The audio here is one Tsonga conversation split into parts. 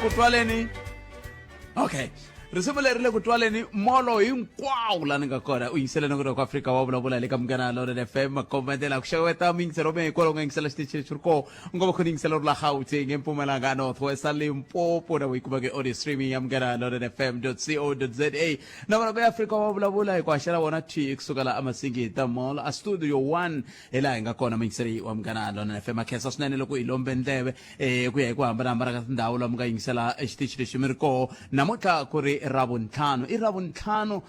Ku twaleni. Okay, risimu leri le ku twaleni molo hinkwawo la ni nga kona u yingisele nongonoko wa Afrika wa vulavula hi le ka Munghana Lonene FM. Makombandlela ku xeweta miyingiselo me hikwalaho nga yingisela xitichi lexi ri kona u nga va khona yingisela ri la Gauteng, eMpumalanga, North West, Limpopo na u yi kumaka audio streaming ya Munghana Lonene FM co za. Nongonoko ya Afrika wa vulavula hi ku haxela wona thi kusuka la Amasingita Mall a Studio 1 hi laha hi nga kona. Muyingiseri wa Munghana Lonene FM, a khensa swinene loko hi lombe ndleve ku ya hi ku hambanahambana ka tindhawu laha mi nga yingisela xitichi lexi mi ri koho. Namuntlha ku ri Ravuntlhanu, i Ravuntlhanu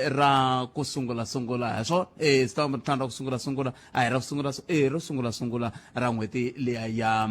ra ku sungula sungula hi swona, Ravuntlhanu ra ku sungula sungula, a hi ra ku sungula, ro sungula sungula ra n'hweti liya ya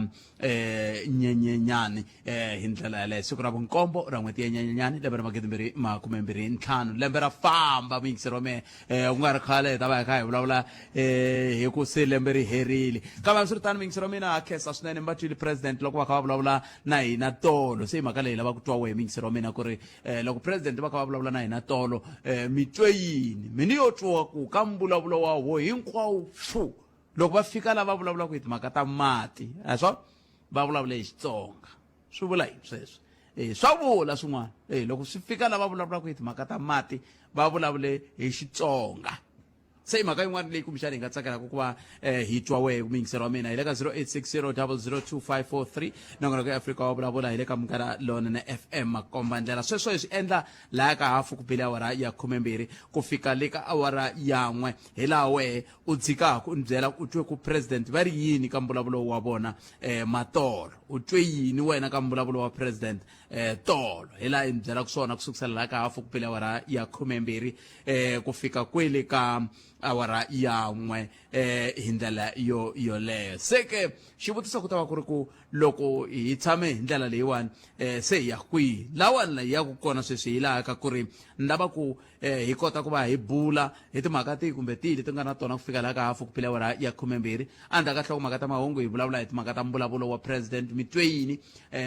Nyenyenyani. Hi ndlela yaleyo, siku ra vunkombo ra n'hweti ya Nyenyenyani, lembe ra 2025. Lembe ra famba, muyingiseri wa mehe. Ku nga ri khale hi ta va hi kha hi vulavula hi ku se lembe ri herile. Kambe hambiswiritano, muyingiseri wa mina, ha khensa swinene. Mi va twile president loko va kha va vulavula na hina tolo. Se hi mhaka leyi lava ku twa wehe, muyingiseri wa mina, ku ri loko president va kha va vulavula na hina tolo, mi twe yini? Mi ni yo twa ku ka mbulavulo wa wo hinkwawo fu, loko va fika lava vulavulaka hi timhaka ta mati, a swa va vulavula hi Xitsonga, swi vula yini sweswo? Swa vula swin'wana. Loko swi fika lava vulavulaka hi timhaka ta mati va vulavule hi Xitsonga, se i mhaka yin'wana leyi kumbexana hi nga tsakelaka ku va hi twa wehe, muyingiseri wa mina. Hi le ka 0860002543. Nongonoko ya Afrika wa vulavula hi le ka Munghana Lonene FM, makomba ndlela. Sweswo hi swi endla laya ka hafu ku bile awara ya 12 ku fika le ka awara ya 1, hi laha wehe u dzikaka u ni byela u twe ku president va ri yini ka mbulavulo wa vona matolo. U twe yini wena ka mbulavulo wa president tolo? Hi laha i ni byelaka swona ku sukusela laha ka hafu ku bile awara ya 12 ku fika kwele ka awara ya 1 hi ndlela yo yoleyo. Se ke xivutiso ku ta va ku ri ku loko hi tshame hi ndlela leyiwani, se hi ya kwihi lawani la hi yaku kona sweswi? Hi laha ka ku ri ni lava ku hi kota ku va hi bula hi timhaka tihi kumbe tihi leti nga na tona ku fika laha ka hafu ku phila awara ya 12. Endzhaku ka nhlokomhaka ta mahungu hi vulavula hi timhaka ta mbulavulo wa president. Mi twe yini?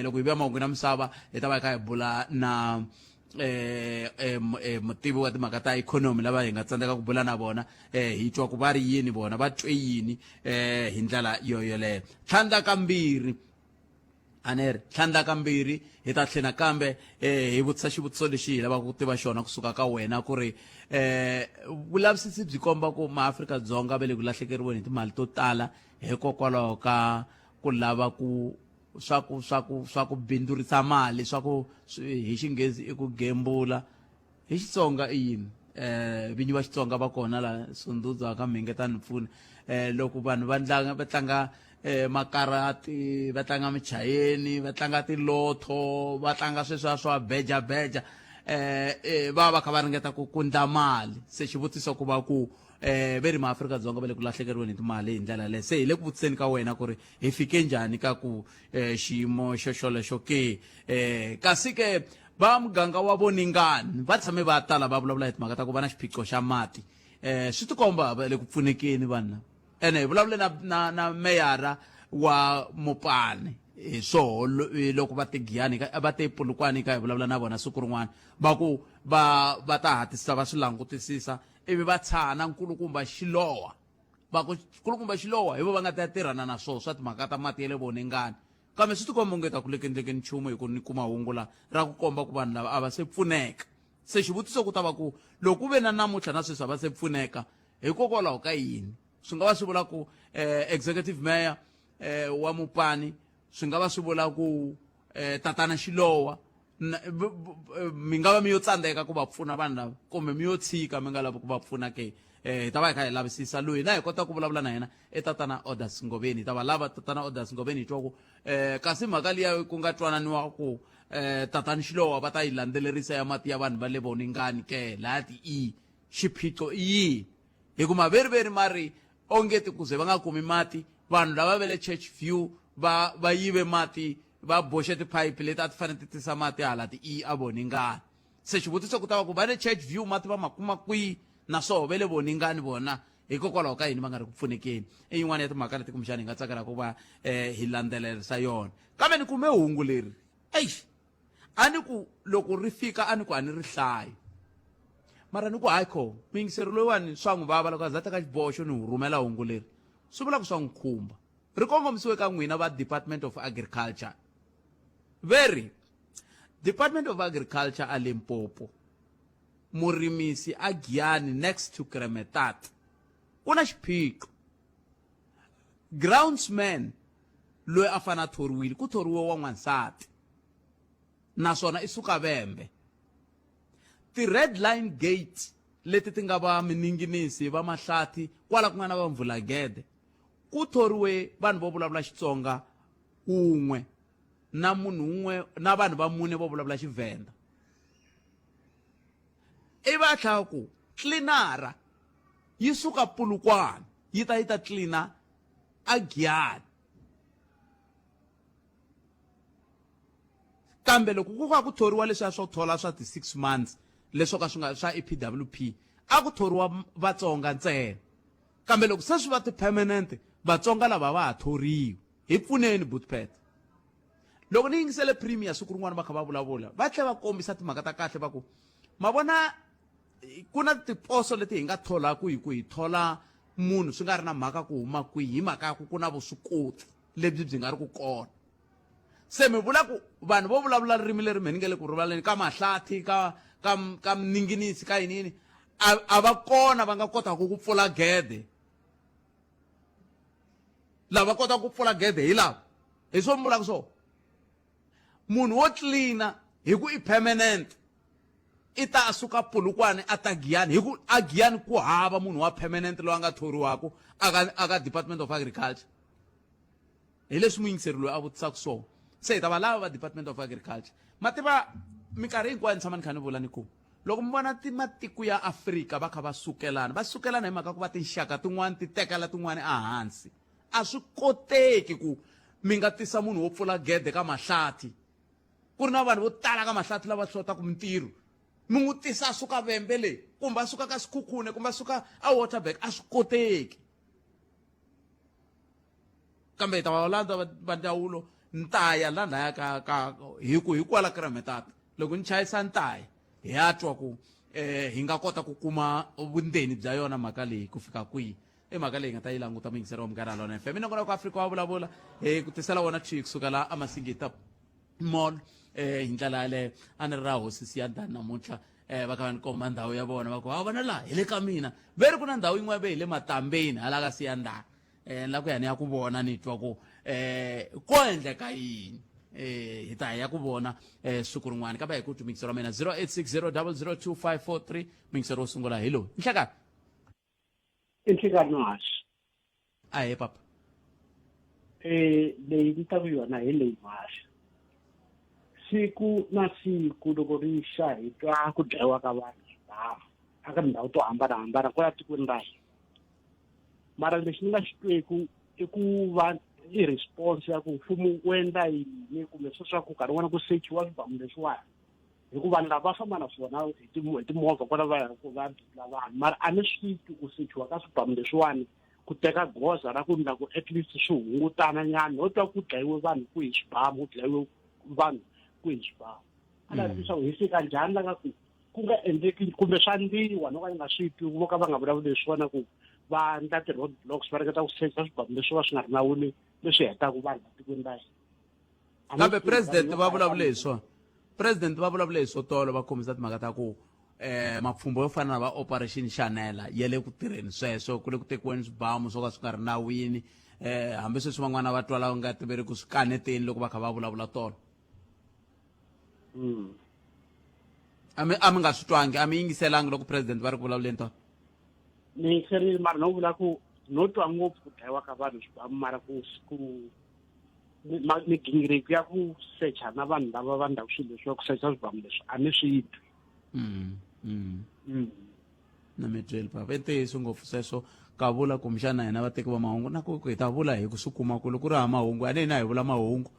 Loko hi vuya mahungu na misava, hi ta va hi kha hi bula na mutivi wa timhaka ta ikhonomi lava hi nga tsandzeka ku bula na vona, hi twa ku va ri yini vona, va twe yini hi ndlela yo yoleyo. Tlhandla kambirhi, aneri tlhandla kambirhi, hi ta tlhela nakambe hi vutisa xivutiso lexi hi lavaka ku tiva xona kusuka ka wena, ku ri vulavisisi byi komba ku maAfrika-Dzonga va le ku lahlekeriweni hi timali to tala hikokwalaho ka ku lava ku swa ku bindzurisa mali, swa ku hi Xinghezi i ku gembula, hi Xitsonga i yini? Vinyi va Xitsonga va kona la Sunduzwa ka mhingeta ni pfuna. Loko vanhu va ndlanga va tlanga makarati, va tlanga michayeni, va tlanga tilotho, va tlanga sweswiya swa beja beja, va va kha va ringeta ku kundla mali. Se xivutiso ku va ku ve ri maAfrika-Dzonga va le ku lahlekeriweni hi timali hi ndlela yaleyo. Se hi le ku vutiseni ka wena ku ri hi fike njhani ka ku xiyimo xo xolexo ke? Kasi ke va muganga wa Voningani va tshame va tala va vulavula hi timhaka ta ku va na xiphiqo xa mati. Swi tikomba va le ku pfunekeni vanhu lava. Ene hi vulavule na meyara wa Mopani hi swoho loko va te Giyani, va te Polokwane ka hi vulavula na vona siku rin'wana, va ku va ta hatlisisa va swi langutisisa, ivi va tshaha na nkulukumba Xilowa, va ku nkulukumba Xilowa hi vo va nga ta tirhana na swoho swa timhaka ta mati ya le Voningani. Kambe swi tikomba onge ta ku le ku endlekeni nchumu, hi ku ni kuma hungu la ra ku komba ku vanhu lava a va se pfuneka. Se xivutiso ku ta va ku loko ku ve na namuntlha na sweswi a va se pfuneka, hikokwalaho ka yini? Swi nga va swi vula ku executive mayor wa Mopani, swi nga va swi vula ku tatana Xilowa, mi nga va mi yo tsandzeka ku va pfuna vanhu lava, kumbe mi yo tshika mi nga lavi ku va pfuna ke? Hi ta va hi kha hi lavisisa loyi na hi kota ku vulavula na yena i tatana Orders Ngoveni. Hi ta va lava tatana Orders Ngoveni, hi twa ku kasi mhaka liya ku nga twananiwa ku tatana Xilowa va ta yi landzelerisa ya mati ya vanhu va le Voningani ke, laya ti i xiphiqo i yini? Hi ku maveriveri ma ri ongeti ku ze va nga kumi mati, vanhu lava va le Church View va yive mati, va boxe tiphayiphi leti a ti fanele ti tisa mati hala ti i a Voningani. Se xivutiso ku ta va ku va le Church View mati va ma kuma kwihi, naswoho va le Voningani vona hikokwalaho ka yini va nga ri ku pfunekeni? I yin'wana ya timhaka leti kumbexana hi nga tsakelaka ku va hi landzelerisa yona. Kambe ni kume hungu leri, eish, a ni ku loko ri fika a ni ku a ni ri hlayi, mara ni ku hayi kho muyingiseri loyiwani swa n'wi vava loko a za teka xiboho xo ni hu rhumela hungu leri, swi vula ku swa n'wi khumba. Ri kongomisiwe ka n'wina va Department of Agriculture. Ve ri, Department of Agriculture a Limpopo, murimisi a Giyani next to Kremetat, ku na xiphiqo. Groundsman loyi a fanele a thoriwile, ku thoriwe wa n'wansati naswona i suka Vhembe. Ti-red line gate leti ti nga va mininginisi, va Mahlathi, kwala ku nga na va Mvulagede, ku thoriwe vanhu vo vulavula Xitsonga wun'we na munhu wun'we na vanhu va mune vo vulavula Xivhenda. Ivi a tlhela ku tlinara yi suka Polokwane yi ta yi ta tlina a Giyani. Kambe loko ku kha ku thoriwa leswiya swo thola swa ti-six months leswo ka swi nga swa EPWP a ku thoriwa Vatsonga ntsena. Kambe loko se swi va ti-permanent Vatsonga lava va ha thoriwi. Hi pfuneni Butpet. Loko ni yingisele Premier siku rin'wana va kha va vulavula va tlhela va kombisa timhaka ta kahle va ku ma vona ku na tiposo leti hi nga tholaku hi ku hi thola munhu swi nga ri na mhaka ku huma kwihi hi mhaka ya ku ku na vuswikoti lebyi byi nga ri ku kona. Se mi vula ku vanhu vo vulavula ririmi leri mhe ni nge le ku rivaleni ka Mahlathi ka ka ka Mninginisi ka yini yini a, a va kona va nga kotaka ku pfula gede lava kotaka ku pfula gede hi lava hi swo mi vulaka swona munhu wo tlilina hi ku i permanent i ta a suka Polokwane a ta Giyani hi ku a Giyani ku hava munhu wa permanent loyi a nga thoriwaka aka aka Department of Agriculture hi leswi muyingiseri loyi a vutisaka swona se hi ta va lava va Department of Agriculture ma tiva minkarhi hinkwayo ni tshama ni kha ni vula ni ku loko mi vona matiko ya Afrika va kha va sukelana va sukelana hi mhaka ku va tinxaka tin'wana ti tekela tin'wana ehansi a swi koteki ku mi nga tisa munhu wo pfula gede ka Mahlathi ku ri na vanhu vo tala ka Mahlathi lava xotaka mintirho mi n'wi tisa a suka Vhembe le kumbe a suka ka Sekhukhune kumbe a suka a Waterberg a swi koteki kambe hi ta va landza va ndzawulo ntaya la laya ka ka hi ku hikwala Kremetart loko ni chayisa ntaya hi ya twa ku eh hi nga kota ku kuma vundzeni bya yona mhaka leyi ku fika kwihi i mhaka leyi nga ta yi languta muyingiseri wa Munghana Lonene FM minongonoko Afrika wa vulavula hi ku tisela wona thwi kusuka la amasingita mall eh hi ndlela yaleyo a ni ri ra hosi Siyandhani namuntlha eh va kha va ni komba ndhawu ya vona va ku ha vona laha hi le ka mina ve ri ku na ndhawu yin'wana ve hi le Matambeni hala ka Siyandhani eh la ku ya ni ya ku vona ni twa ku eh ko endleka yini eh hi ta ya ku vona eh siku rin'wana kambe hi ku twi wa mina 0860002543 muyingiseri wo sungula hi lowu nhlekani i nhlikani muhaxi ahee papa eh leyi ni taku yona hi leyi muhaxi siku na siku loko ri xa hi twa ku dlayiwa ka vanhu swibamu aka tindhawu to hambanahambana kwala tikweni ra hina mara lexi ni nga xi tweku i ku va i response ya ku mfumo wu endla yini kumbe sweswaku nkarhi wun'wana ku sechiwa swibamu leswiwani hikuva vanhu lava va famba na swona hi timovha kwala va yaka va dlula vanhu mara a ni swi twi ku sechiwa ka swibamu leswiwani ku teka goza ra ku ndla ku at least swi hungutana nyana no twa ku dlayiwe vanhu ku hi swibamu ku dlayiwe vanhu ku hi swibamu a lava leswaku hi fika njhani la ka ku ku nga endleki kumbe swa ndliwa no ka ni nga swi twi vo ka va nga vulavuli hi swona ku va ndla ti-road blocks va ringeta ku secha swibamu leswi va swi nga ri nawini leswi hetaka vanhu vatikweni va hina kambe president va vulavule hi swona president va vulavule hi swo tolo va kombisa timhaka ta ku eh mapfhumba yo fana na va operation Shanela ya le ku tirheni sweswo ku le ku tekiweni swibamu swo ka swi nga ri nawini eh hambi sweswi van'wana va twala nga tiveri ku swi kaneteni loko va kha va vulavula tolo a mi a mi nga swi twangi a mi yingiselangi loko president va ri ku vulavuleni tolo ni yingiserile mara no vula ku no twa ngopfu ku dlayiwa ka vanhu swibamu mara ku ku migingiriko ya ku secha na vanhu lava va ndlaku swilo leswi ku secha swibamu leswi a ni swi twi Na mi byeli papa i ntiyiso ngopfu sweswo ka vula kumbexana hina vateki va mahungu na ku hi ta vula hi ku swi kuma ku loko ku ri hava mahungu a ni hina hi vula mahungu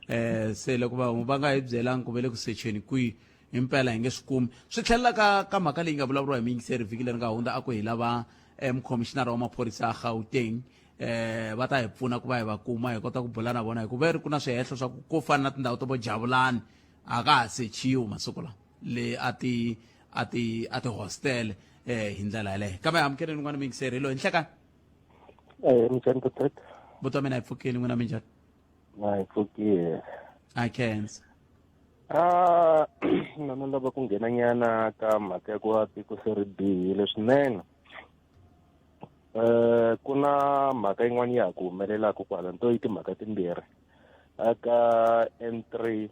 eh se loko va va nga hi byelangi ku ve le ku secheni kwihi himpela hi nge swi kumi swi tlhelela ka ka mhaka leyi nga vulavuriwa hi muyingiseri vhiki leri nga hundza a ku hi lava mukhomishinara wa maphorisa ya Gauteng eh va ta hi pfuna ku va hi va kuma hi kota ku bula na vona hikuva ri ku na swihehlo swa ku ko fana na tindhawu to vo Jabulani a ka ha sechiwi masiku lawa le a ti a ti a ti hostel eh hi ndlela yaleyo kambe amukeleni n'wana muyingiseri hi loyi nhlekani Eh, minjhani Patrick? Buti wa mina hi pfukile n'wina minjhani Na hi pfukile. I khensa. Ah, na ni lava ku nghena nyana ka mhaka ya ku va tiko se ri bihile swinene. Eh, ku na mhaka yin'wana ya ha ku humelelaka kwala nto yi timhaka timbirhi. Aka N3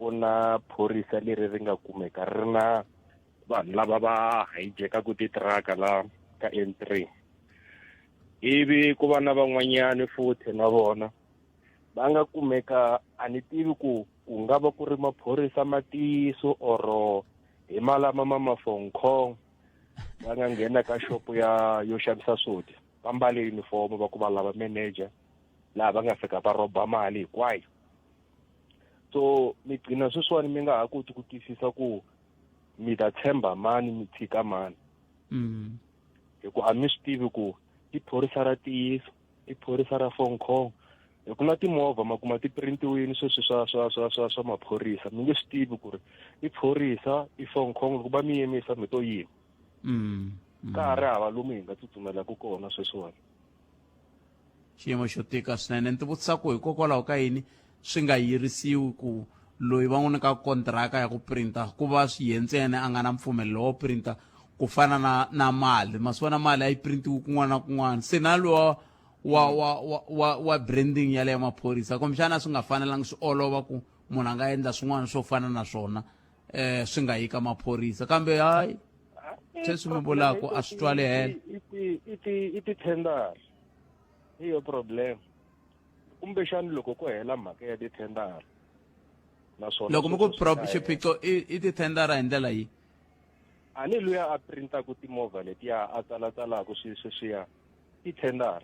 ku na phorisa leri ri nga kumeka ri na vanhu lava va hijekaku titiraka la ka N3. Ivi ku va na van'wanyani futhi na vona va nga kumeka a ni tivi ku ku nga va ku ri maphorisa ma ntiyiso oro hi malama ma mafonkho va nga nghena ka xopo ya yo xavisa swo dya va mbale uniform va ku va lava manager laha va nga fika va rhoba mali hinkwayo so mi gcina sweswiwani mi nga ha koti ku twisisa ku mi ta tshemba mani mi tshika mani hi ku a mi swi tivi ku i phorisa ra ntiyiso i phorisa ra phone call hi ku na timovha ma kuma ti printiwini sweswi swa swa swa swa swa maphorisa mi nge swi tivi ku ri i phorisa i phone call loko va mi yimisa mi to yima ka ha ri hava lomu hi nga tsutsumelaka kona sweswiwani. Xiyimo xo tika swinene. Ni tivutisa ku hikokwalaho ka yini swi nga yirisiwi ku loyi va n'wi nyikaka kontiraka ya ku printa ku va ye ntsena a nga na mpfumelelo wo printa ku fana na na mali. Ma swi vona mali a yi printiwi kun'wana na kun'wana. Se na lowa wa wa wa wa wa branding ya le ya maphorisa kumbexana swi nga fanelanga swi olova ku munhu a nga endla swin'wana swo fana na swona eh swi nga yi ka maphorisa kambe hayi sweswi mi vulaka a swi twali helo. I ti-tender hi yo problem kumbexani loko ko hela mhaka ya ti-tender naswona loko mi ku xiphiqo i ti-tendera hi ndlela yi a ni luya a printaku timovha letiya a tsalatsalaka swilo sweswiya i-tender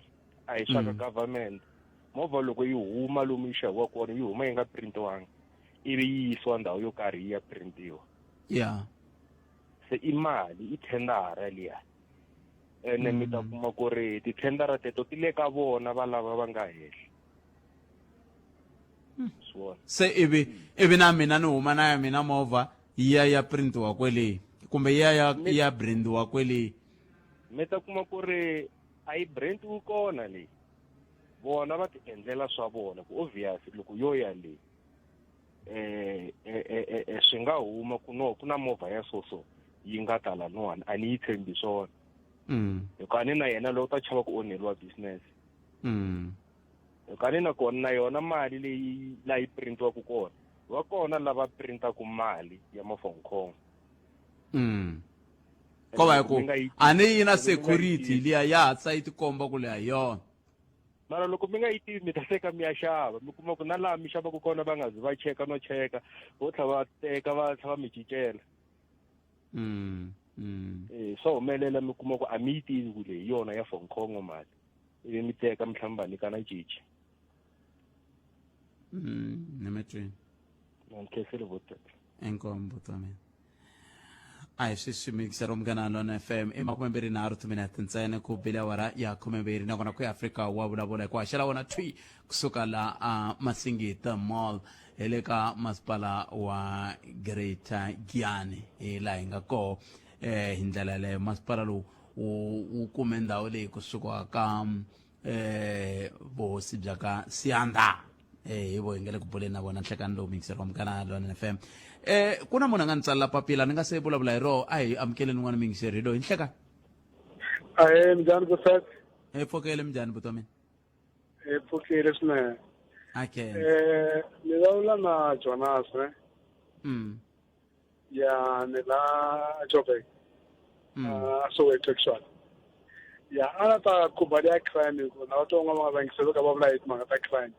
a hi swa ka government movha loko yi huma lomu yi xaviwa kona yi huma yi nga printiwanga ivi yi yisiwa ndhawu yo karhi yi ya printiwa se i mali i thendara liya ene mi ta kuma ku ri tithendara teto ti le ka vona va lava va nga henhla swona se ivi ivi na mina ni huma na ya mina movha yi ya ya printiwa kwele kumbe yi ya ya yi ya brandiwa kwele mi ta kuma ku ri a yi brandiwi kona leyi vona va ti endlela swa vona ku obvious loko yo ya leyi eh, eh, eh, eh, eh swi nga huma ku no ku na movha ya so so yi nga ta laniwani a ni yi tshembi swona hikuva ni na yena lowu ta chava ku onheliwa business hikuva ni na kona na yona mali leyi la yi printiwaka kona va kona lava printaku mali ya mafonkhongo ko va hi ku a ni yi na security liya ya hatla yi tikomba ku leya yona mara loko mi nga yi tivi mi ta teka mi ya xava mi kuma ku na laha mi xavaka kona va nga zi va cheka no cheka vo tlha va teka va tlha va mi cincela Eh, swa humelela mi kuma ku a mi yi tivi ku leyi yona ya fonkhongo mali ivi mi teka mi tlha mi va nyika na cinci ni mi twini na ni khensile vo tata inkomu buti wa mina a hi sweswi mixero munghana lona fm i 23 timinete ntsena ku bile awara ya 12 nakona ku ya afrika wa vulavula hi ku haxela wona thwi kusuka la a masingita mall hi le ka masipala wa greater giyani hi laha hi nga koho eh hi ndlela yaleyo masipala lowu wu kume ndhawu leyi kusuka ka eh vuhosi bya ka siyanda eh hi vo hi nga le ku buleni na vona nhlekani lowu mixer wa munghana lona fm eh ku na munhu a nga ni tsalela papila ni nga se vulavula hi roho a hi amukeleni un'wana mixer hi loyi nhlekani Ahee, minjhani Vusati? Hi pfukile minjhani buti wa mina Hi pfukile swinene. Okay. Eh, ni vulavula na Jonas ne? Ya ni la Joburg. Soweto actually. Ya a na ta khumba liya crime hi ku na va twa van'wana va yingisela ka va vula hi timhaka ta crime.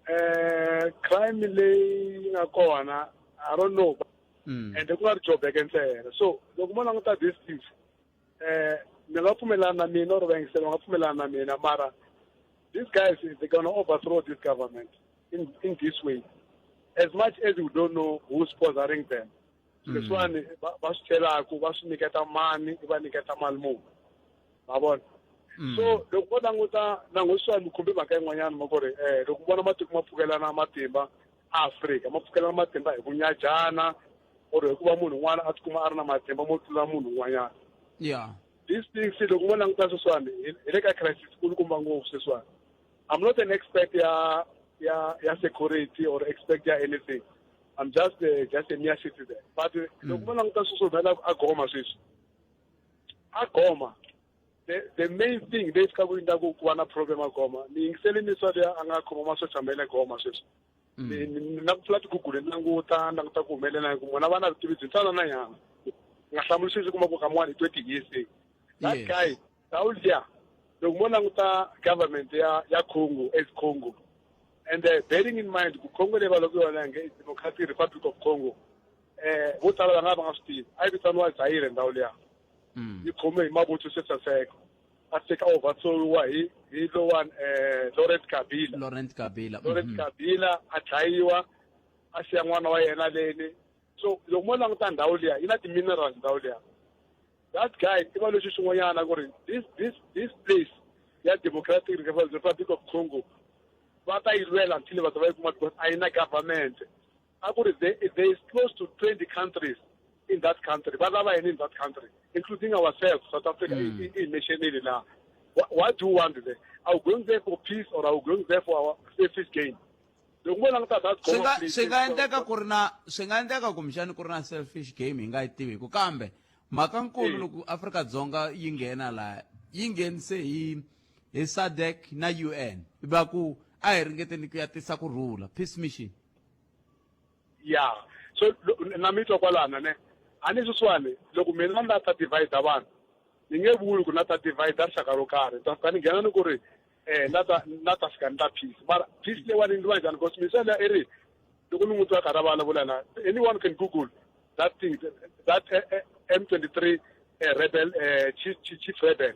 Eh, crime leyi nga kona I don't know. And ku nga ri Joburg ntsena. So loko mo languta these things eh mi nga pfumelana na mina or vayingiseli va nga pfumelana na mina mara these guys they're gonna overthrow this government in this way as much as we don't know who's sponsoring them leswiwani va swi celaku va swi nyiketa mani va nyiketa mali muni ma vona so loko vo languta languswa mi khumbe mhaka yin'wanyana ma ku ri um loko vona matiko ma pfukelana matimba Afrika ma pfukelana matimba hi ku nyajana or hi ku va munhu un'wana a tikuma a ri na matimba mo tlula munhu un'wanyana These things loko mo languta sweswiwani hi le ka crisis kulukumba ngopfu sweswiwani I'm not an expert ya ya ya security or expert ya anything. I'm just a mere citizen. But loko va languta sweswo humelela a Goma sweswi, a Goma the main thing leyi fikaka yi endla ku ku va na problem a Goma, ni yingisele miswa leyi a nga khoma masocha ma le Goma sweswi. Na ku pfula ti-Google ni languta ni languta ku humelela hi ku vona va na vutivi byi ntsanana nyana. Nga hlamuli sweswi kuma ku ka mun'wana hi 20 years. That guy, ndhawu liya, loko mo languta government ya Congo as Congo, and bearing in mind ku Congo leyi va loko yona nge Democratic Republic of Congo, vo tala va nga va nga swi tivi, a yi vitaniwa Zaire ndhawu liya. Yi khome hi mavuthu sesaseko. A fika overthrowiwa hi lowani Laurent Kabila. Laurent Kabila. Laurent Kabila a dlayiwa, a siya n'wana wa yena leni. So loko mo languta ndhawu liya yi na ti-minerals ndhawu liya. That guy i va leswi swin'wanyana ku ri this place ya Democratic Republic of Congo va ta yi lwela until va ta va yi kuma because a yi na government. A ku ri there is close to 20 countries in that country. Va lava yini in that country, including ourselves, South Africa. I mentionile la. What do you want there? Are we going there for peace or are we going there for our selfish gain? Loko mo languta that Swi nga Goma place, swi nga endleka ku ri na, swi nga endleka kumbexani ku ri na selfish game hi nga yi tiviku, kambe mhaka nkulu loko Afrika-Dzonga yi nghena laha, yi nghenise hi SADC na UN, va ku a hi ringeteni ku ya tisa ku rhula, peace mission. Yeah. So na mi twa kwalana ne. A ni sweswiwani loko mina ni la ta divide vanhu, ni nge vuli ku na ta divide rixaka ro karhi, ta fika ni nghena ni ku ri na ta fika ni ta peace. Mara peace leyiwani yi endliwa njhani? Because misava liya i ri loko ni n'wi twa karhi a vulavula na anyone can Google that thing, that M23 rebel, chief rebel.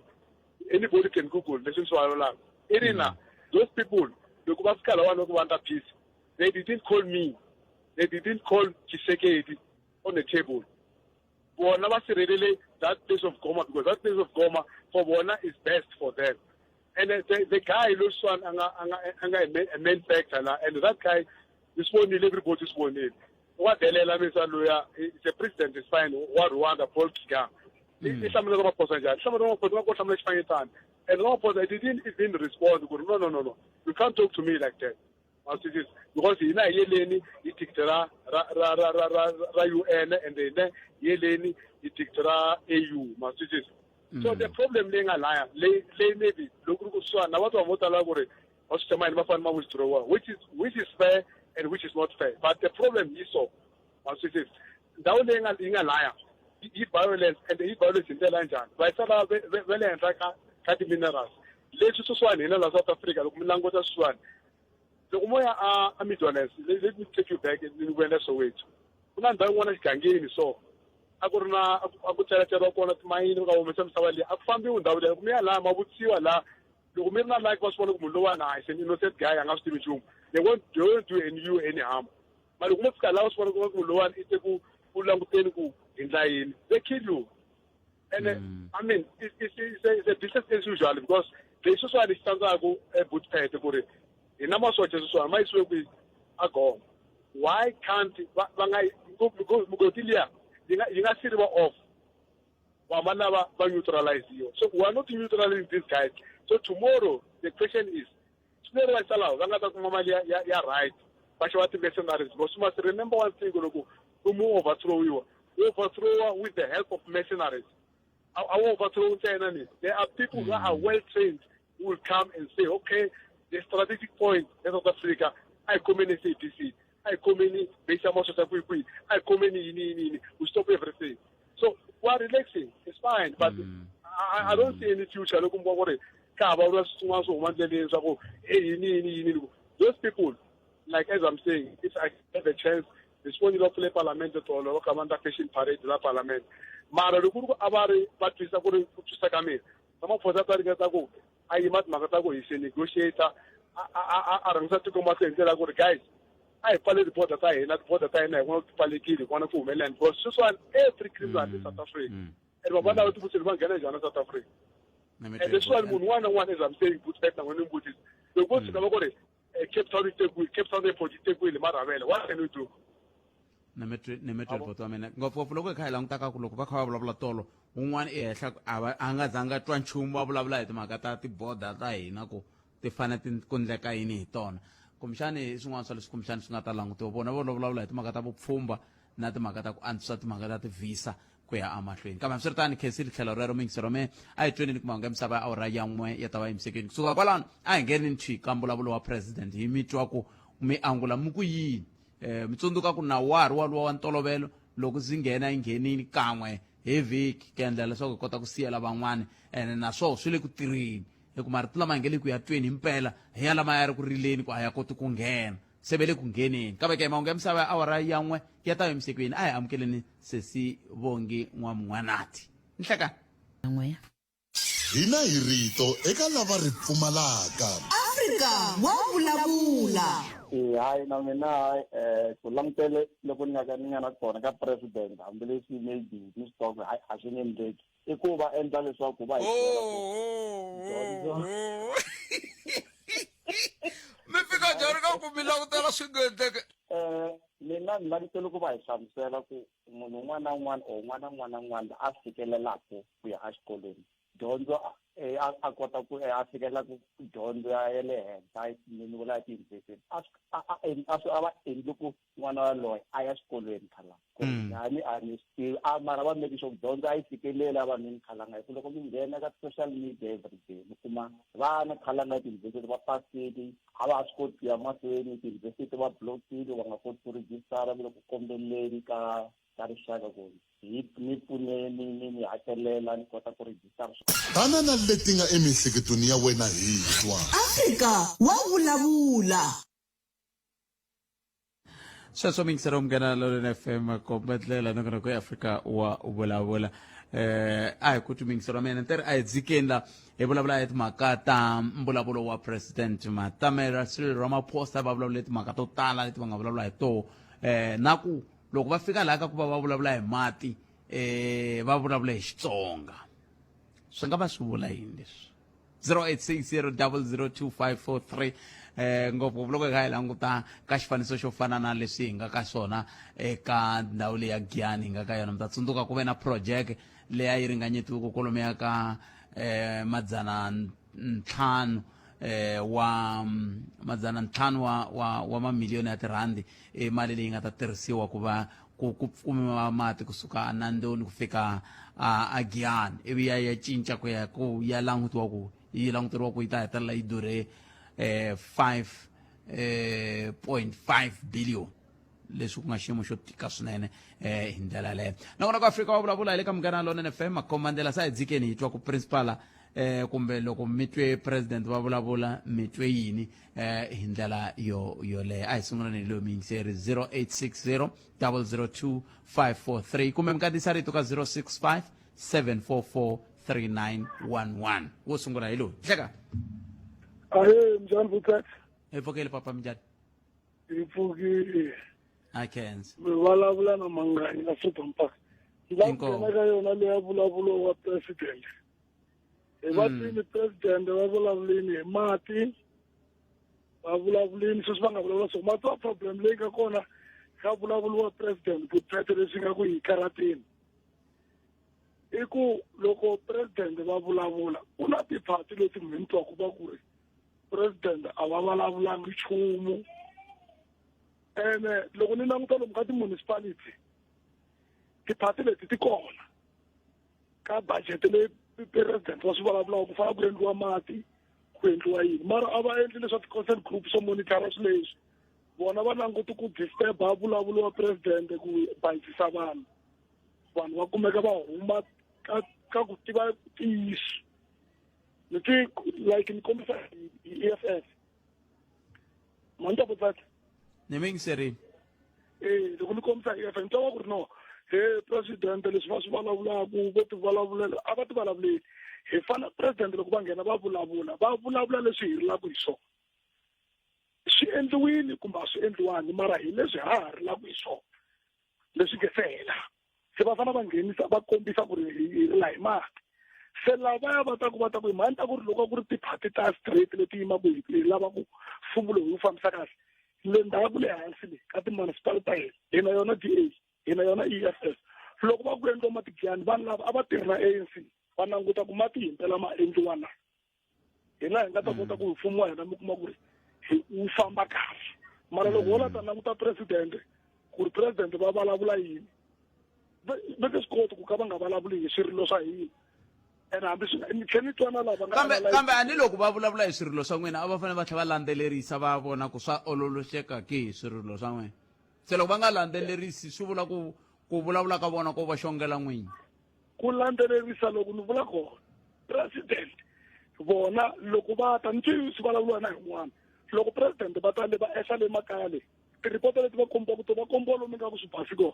Anybody can Google leswi ni swi vulavulaka. I ri na those people loko va fika lawani loko va endla peace, they didn't call me, they didn't call Tshisekedi on the table. Bona va sirhelele that place of Goma because that place of Goma for bona is best for them. And the guy loswan anga a main factor la, and that guy is vonile, everybody is vonile. Wa delela misa loya, the president is fine, wa Rwanda Paul Kagame. I hlamula Ramaphosa njhani? Hlamula Ramaphosa nga ko hlamula xifanyetana. And Ramaphosa didn't even respond ku no, no, no, no. You can't talk to me like that. Because hina hi yeleni hi thikithi ra UN and hina hi yeleni hi thikithi ra AU, ma swi twisisa? So the problem leyi nga laya, leyi maybe loko ri kusuhani na vanhu vo tala ku ri va swi tshama yini va fanele ma withdraw, which is fair and which is not fair. But the problem is so, ma swi twisisa? Ndhawu leyi yi nga laya yi violence, and yi violence hi ndlela ya njhani? Va yisa va le henhla ka ti-minerals. Leswi sweswiwani hina la South Africa loko mi languta sweswiwani, loko mo ya a Midlands, let me take you back ni vuyela Soweto. Ku na ndhawu yin'wana exigangeni so a ku ri na a ku celaceriwa kona timayini va humesa misava liya, a ku fambiwi ndhawu liya. Loko mi ya laha ma vutisiwa laha, loko mi ri na like va swi vona ku munhu lowani a is an innocent guy, a nga swi tivi nchumu, they won't do any you any harm. Mara loko mo fika laha va swi vona ku munhu lowani i te ku languteni ku hi ndla yini, they kill you. And I mean, it's a business as usual because leswi sweswiwani xi tsandzaka ebutpet ku ri hina masocha sweswiwani ma yisiwe kwihi? A Goma. Why can't va nga migodi liya yi nga siriwa off? Va lava va neutraliziwa. So we are not neutralizing these guys. So tomorrow the question is, swi le ri va lava va nga ta kuma mali ya right va xava ti-mercenaries. Because you must remember one thing, loko u mu overthrowiwa, u overthrowa with the help of mercenaries. A wu overthrow ntsena ni. There are people who are well trained who will come and say, okay, the strategic point in South Africa, a hi khomeni SABC, a hi khomeni base ya masocha kwihi kwihi, a hi khomeni yini yini yini, we stop everything. So we are relaxing, it's fine, but I don't see any future loko mi ku ri ka ha vulavula swin'wana swo huma ndleleni swa ku e yini yini yini. Those people, like as I'm saying, if I have a chance, ni swi vonile va pfule parliament tolo, va kha va endla fashion parade la parliament. Mara loko ku ri ku a va ri va twisa ku ri ku twisa ka mina, Ramaphosa ta ringeta ku a yima timhaka ta ku hi se negotiator, a rhangisa tiko mahlweni hi ndlela ya ku ri guys, a hi pfale ti-border ta hina, ti-border ta hina hi vona ku ti pfalekile, hi vona ku humelela. Because sweswiwani every criminal in South Africa, and va lava tivutisa va nghena njhani South Africa. And leswiwani munhu un'wana na un'wana, as I'm saying, Bootpet na n'wina ni vutisa, loko vo tshuka va ku ri Cape Town yi tekiwile, Cape Town airport yi tekiwile marhavela, what can we do? Ni mi twi buti wa mina, ngopfungopfu loko hi kha hi languta ka ku loko va kha va vulavula tolo, un'wana i henhla a va a nga zanga twa nchumu, va vulavula hi timhaka ta tiboda ta hina ku ti fanele ti ku ndleka yini hi tona. Kumbexani i swin'wana swa leswi kumbexani swi nga ta langutiwa. Vona vo vulavula hi timhaka ta vupfhumba na timhaka ta ku antswisa timhaka ta ti-visa ku ya emahlweni. Kambe hambiswiritano, khensile tlhelo rero muyingiseri wa mehe. A hi tweneni ku mahungu ya misava ya awara ya n'we ya ta va yimisekeni. Kusuka kwalano a hi ngheneni thwi ka mbulavulo wa president hi mi twa ku mi angula mi ku yini. Mi tsundzuka ku nawu wa ha ri waluwa wa ntolovelo loko ndzi nghena yi nghenini kan'we hi vhiki ku endlela leswaku hi kota ku siyela van'wani, ene naswona swi le ku tirheni hi ku marito lama hi nge le ku ya tweni himpela hi ya lama ya ri ku rileni ku a ya koti ku nghena, se ve le ku ngheneni. Kambe ke mahungu ya misava ya awara ya n'we ya ta emisekweni. A hi amukeleni sesi Vongi N'wamun'wanati. Nhlekani. N'we. Hina hi rito eka lava ri pfumalaka. Afrika wa vulavula. E hayi na mina hayi um ku langutele loko ni nga ka ni nga na kona ka president hambileswi maybe ni swi tiva ku hayi a swi nge endleki i ku va endla leswaku va hi byela ku dyondzo Mi fika njhani ka ku mi langutela swi nga endleki? Um mina ni langutele ku va hi hlamusela ku munhu un'wana na un'wana or un'wana na un'wana na un'wana a fikelelaka ku ya exikolweni dyondzo a a kota ku a fikelela ku dyondzo ya le henhla ni vula ya tiyunivhesiti a a a swi a va endli ku n'wana yaloye a ya xikolweni khalanga ku ri njhani a ni swi tivi a mara va make sure ku dyondzo a yi fikeleli evanhwini khalanga hi ku loko mi nghena ka social media everyday mi kuma vana khalanga etiyunivhesiti va pasile a va ha swi koti ku ya mahlweni tiyunivhesiti va block-ile va nga koti ku rejistara va le ku kombeleni ka ka rixaka ku hi ni pfuneni ni mi hakelela ni kota ku rejistara. Tana na leti nga emiehleketweni ya wena hi twa. Afrika wa vulavula. Sweswo miyingiselo Munghana Lonene FM, komba ndlela nongonoko ya Afrika wa vulavula. A hi ku twi miyingiselo wa mina ntere a hi dzikeni la hi vulavula hi timhaka ta mbulavulo wa president Matamela Cyril Ramaphosa. Va vulavule timhaka to tala leti va nga vulavula hi toho, na ku loko va fika laha ka ku va va vulavula hi mati, va vulavula hi Xitsonga, swi nga va swi vula yini leswi? 0860002543. Ngopfu loko hi kha hi languta ka xifaniso xo fana na leswi hi nga ka swona eka ndhawu leyi ya Giyani hi nga ka yona, mi ta tsundzuka ku ve na project leyi a yi ringanyetiwe ku kolomiya ka 500 wa 500 wa mamiliyoni ya tirhandi, i mali leyi nga ta tirhisiwa ku va ku kumiwa mati kusuka eNandoni ku fika a Giyani, ivi ya ya cinca ku ya ku ya langutiwa ku yi languteriwa ku yi ta hetelela yi durhe 5.5 billion, leswi ku nga xiyimo xo tika swinene hi ndlela yaleyo. Nakona ku Afrika wa vulavula hi le ka Munghana Lonene FM, makhomandlela sa hi dzikeni hi twa ku principala kumbe loko mi twe president va vulavula mi twe yini hi ndlela yo yoleyo. A hi sunguleni hi loyi muyingiseri 0860 002 543 kumbe mi kandziyisa rito ka 065 744 3911. Wo sungula hi loyi. Hleka. Ahe, njhani Vutsatsi? Hi pfukile papa, minjhani? Hi pfukile. A khensa. Mi vulavula na Manganyi la Freedom Park. Ni lava ku nghena ka yona leya vulavulo wa president. Hi va twini president va vulavulini hi mati, va vulavulini sweswi va nga vulavula swo mati wa problem leyi nga kona ka vulavulo wa president Vutsatsi leswi nga ku hi karateni. I ku loko president va vulavula ku na tiphati leti mi twaku va ku ri president a va vulavulangi nchumu, ene loko ni languta lomu ka ti-municipality tiphati leti ti kona ka budget leyi president va swi vulavulaka ku fanele ku endliwa mati, ku endliwa yini, mara a va endli leswa ti-consent group swo monitor swilo leswi. Vona va languti ku disturb-a vulavulo wa president ku bayizisa vanhu, vanhu va kumeka va huma ka ku tiva ntiyiso. Ni ti like ni kombisa hi EFF mani ta Vutsatsi. Ni mi yingiserile. E loko ni kombisa hi EFF ni twa va ku ri no he president leswi va swi vulavulaku vo ti vulavulela a va ti vulavuleli hi fana president loko va nghena va vulavula va vulavula leswi hi rilaka hi swona, swi endliwile kumbe a swi endliwangi, mara hi leswi ha ha rilaka hi swona leswi nge se hela. Se va fanele va nghenisa va kombisa ku ri hi rila hi mati. Se lavaya va ta ku va ta ku hi mhani ta ku ri loko ku ri tiphati ta straight leti yimaka hi lava ku mfumo lowu hi wu fambisa kahle le ndzhaku le hansi le ka ti-municipal ta hina, hi na yona DA, hi na yona EFF. Loko va ku endliwa matigiyani vanhu lava a va tirhi na ANC va languta ku mati himpela ma endliwa na hina hi nga ta kota ku mfumo wa hina mi kuma ku ri Wu famba kahle, mara loko wo la ta languta president ku ri president va vulavula yini, va nge swi koti ku ka va nga vulavuli hi swirilo swa hina. Ene hambi swi ni tlhe ni twa na lava nga Kambe kambe a ni loko va vulavula hi swirilo swa n'wina, a va fanele va tlhela va landzelerisa, va vona ku swa ololoxeka ke hi swirilo swa n'wina. Se loko va nga landzelerisi, swi vula ku ku vulavula ka vona ko va xongela n'winyi. Ku landzelerisa loko ni vula kona president, vona loko va ta ni twi swi vulavuriwa na yin'wana, loko president va ta le va ehla le makaya le, tiripoto leti va kombiwaka to va kombiwa lomu nga ku swi basi kona.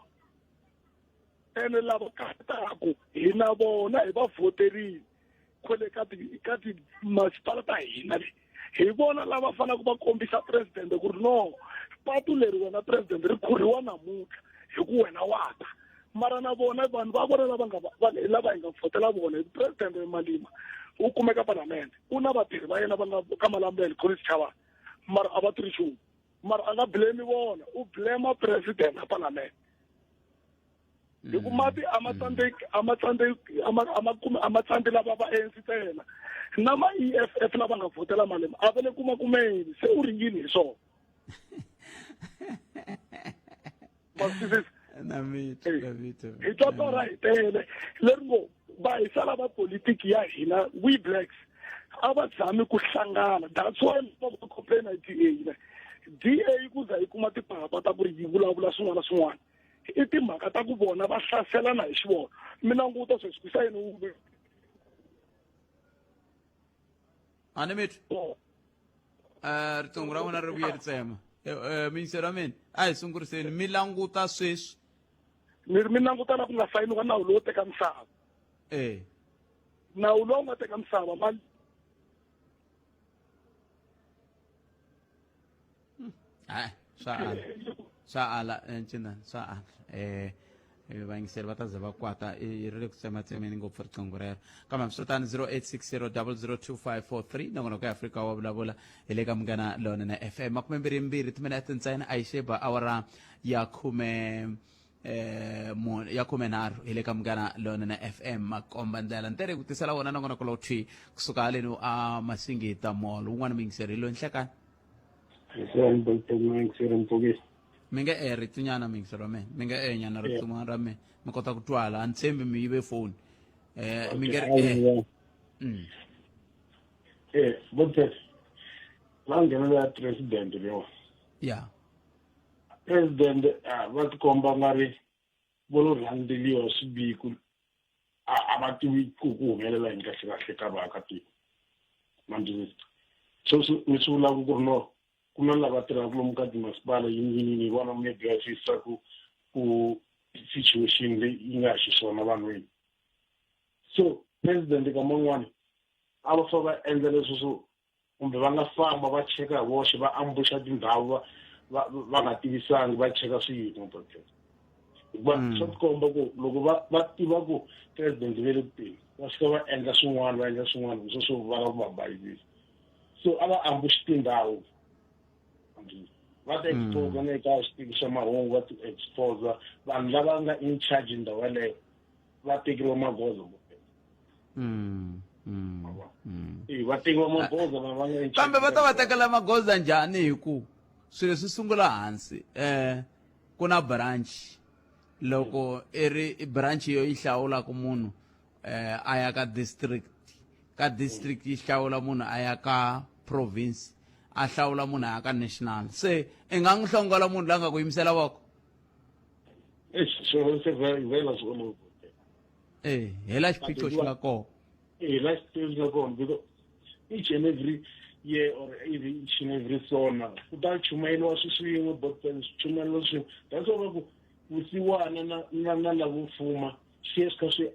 Ene lava kataku hina vona hi va voterile kwele ka ti ka timasipala ta hina le, hi vona lava faneleke va kombisa president ku ri no, patu leri wena president ri khurhiwa namuntlha hi ku wena wa ta. Mara na vona vanhu va vona lava nga lava hi nga vhotela vona, hi ku president Malima u kumeka palamende, u na vatirhi va yena va nga ka Malamulele Collins Chavani, mara a va tirhi nchumu. Mara a nga blame vona, u blame president na palamende, hi ku mati a ma tsandzeki, a ma tsandzeki, a ma a ma kumi, a ma tsandzi lava va ANC ntsena, na ma EFF lava nga vhotela Malema a va le kuma kumeni. Se u ri yini hi swona? Ma swi twisisa? Na mitwa, na mitwa. Hi twa torha hi tele leri ngo va hi sala va politiki ya hina, we blacks a va zami ku hlangana. That's why va va complain hi DA ne. DA ku za yi kuma tipapa ta ku ri yi vulavula swin'wana na swin'wana, i timhaka ta ku vona va hlaselana hi xivona. Mi languta sweswi ku sayini wu A ni mitwa. Riqingho ra n'wina ri vuye ri tsema. Miyingiseri wa mina, a hi sunguriseni. Mi languta sweswi. Ni ri mi languta la ku nga sayiniwa nawu lowo teka misava. Nawu lowu nga teka misava ma Hayi, swa ala, swa ala, ncindani, swa ala. Vayingiseri va ta ze va kwata, i ri le ku tsematsemeni ngopfu riqingho rero. Kambe hambiswiritano, 0860002543, nongonoko ya Afrika wa vulavula hi le ka Munghana Lonene FM. 22 timinete ntsena a yi xeba awara ya khume ya 13 hi le ka Munghana Lonene FM. Makomba ndlela ntere ku tisela wona nongonoko lowu thwi kusuka haleni a Masingita Mall. Wun'wana muyingiseri hi loyi. Nhlekani. Mi nge e ritunyana, muyingiseri wa mina, mi nge e nyana ritunyana ra mina, mi kota ku twala. A ni tshembi mi yive foni. Mi nge ri e Botes va nghenelela president leyo. Ya. President va tikomba nga ri vo lo rhandzeliwa swiviko, a va tivi ku ku humelela yini kahle kahle ka vaakatiko. Mandlisa so ni swi vulaka ku ri no, ku na lava tirhaka lomu ka timasipala, yini yini yini, hi vona maybe va twisisa ku situation leyi yi nga xiswona vanhwini. So president ka man'wani a va fa va endla leswo swo kumbe va nga famba va cheka hi voxe, va ambuxa tindhawu va nga tivisangi, va cheka swiyimo, hikuva swa tikomba ku loko va tiva ku president ve le kuteni, va fika va endla swin'wana, va endla swin'wana sweswo swo va lava ku va bayizisa. So a va ambuxi tindhawu, va ta expose na eka switivi swa mahungu, va ti expose vanhu lava nga in charge ndhawu yaleyo, va tekeriwa magoza. Va tekiwa magoza vanhu va nga Kambe va ta va tekela magoza njhani, hi ku swilo swi sungula hansi? Ku na branch, loko i ri branch yo yi hlawulaka munhu a ya ka district, ka district yi hlawula munhu a ya ka province, a hlawula munhu a ya ka national. Se i nga n'wi hlongola munhu la nga ku yimisela voko? Swilo se vhela swi olovi. Hi la xiphiqo xi nga kona. Hi la xiphiqo xi nga kona, because each and every year or every each and every sona ku ta chumayeriwa swi swin'we, but swi chumayeriwa swin'we. That's why va ku vusiwana na lavo fuma swi ya swi kha swi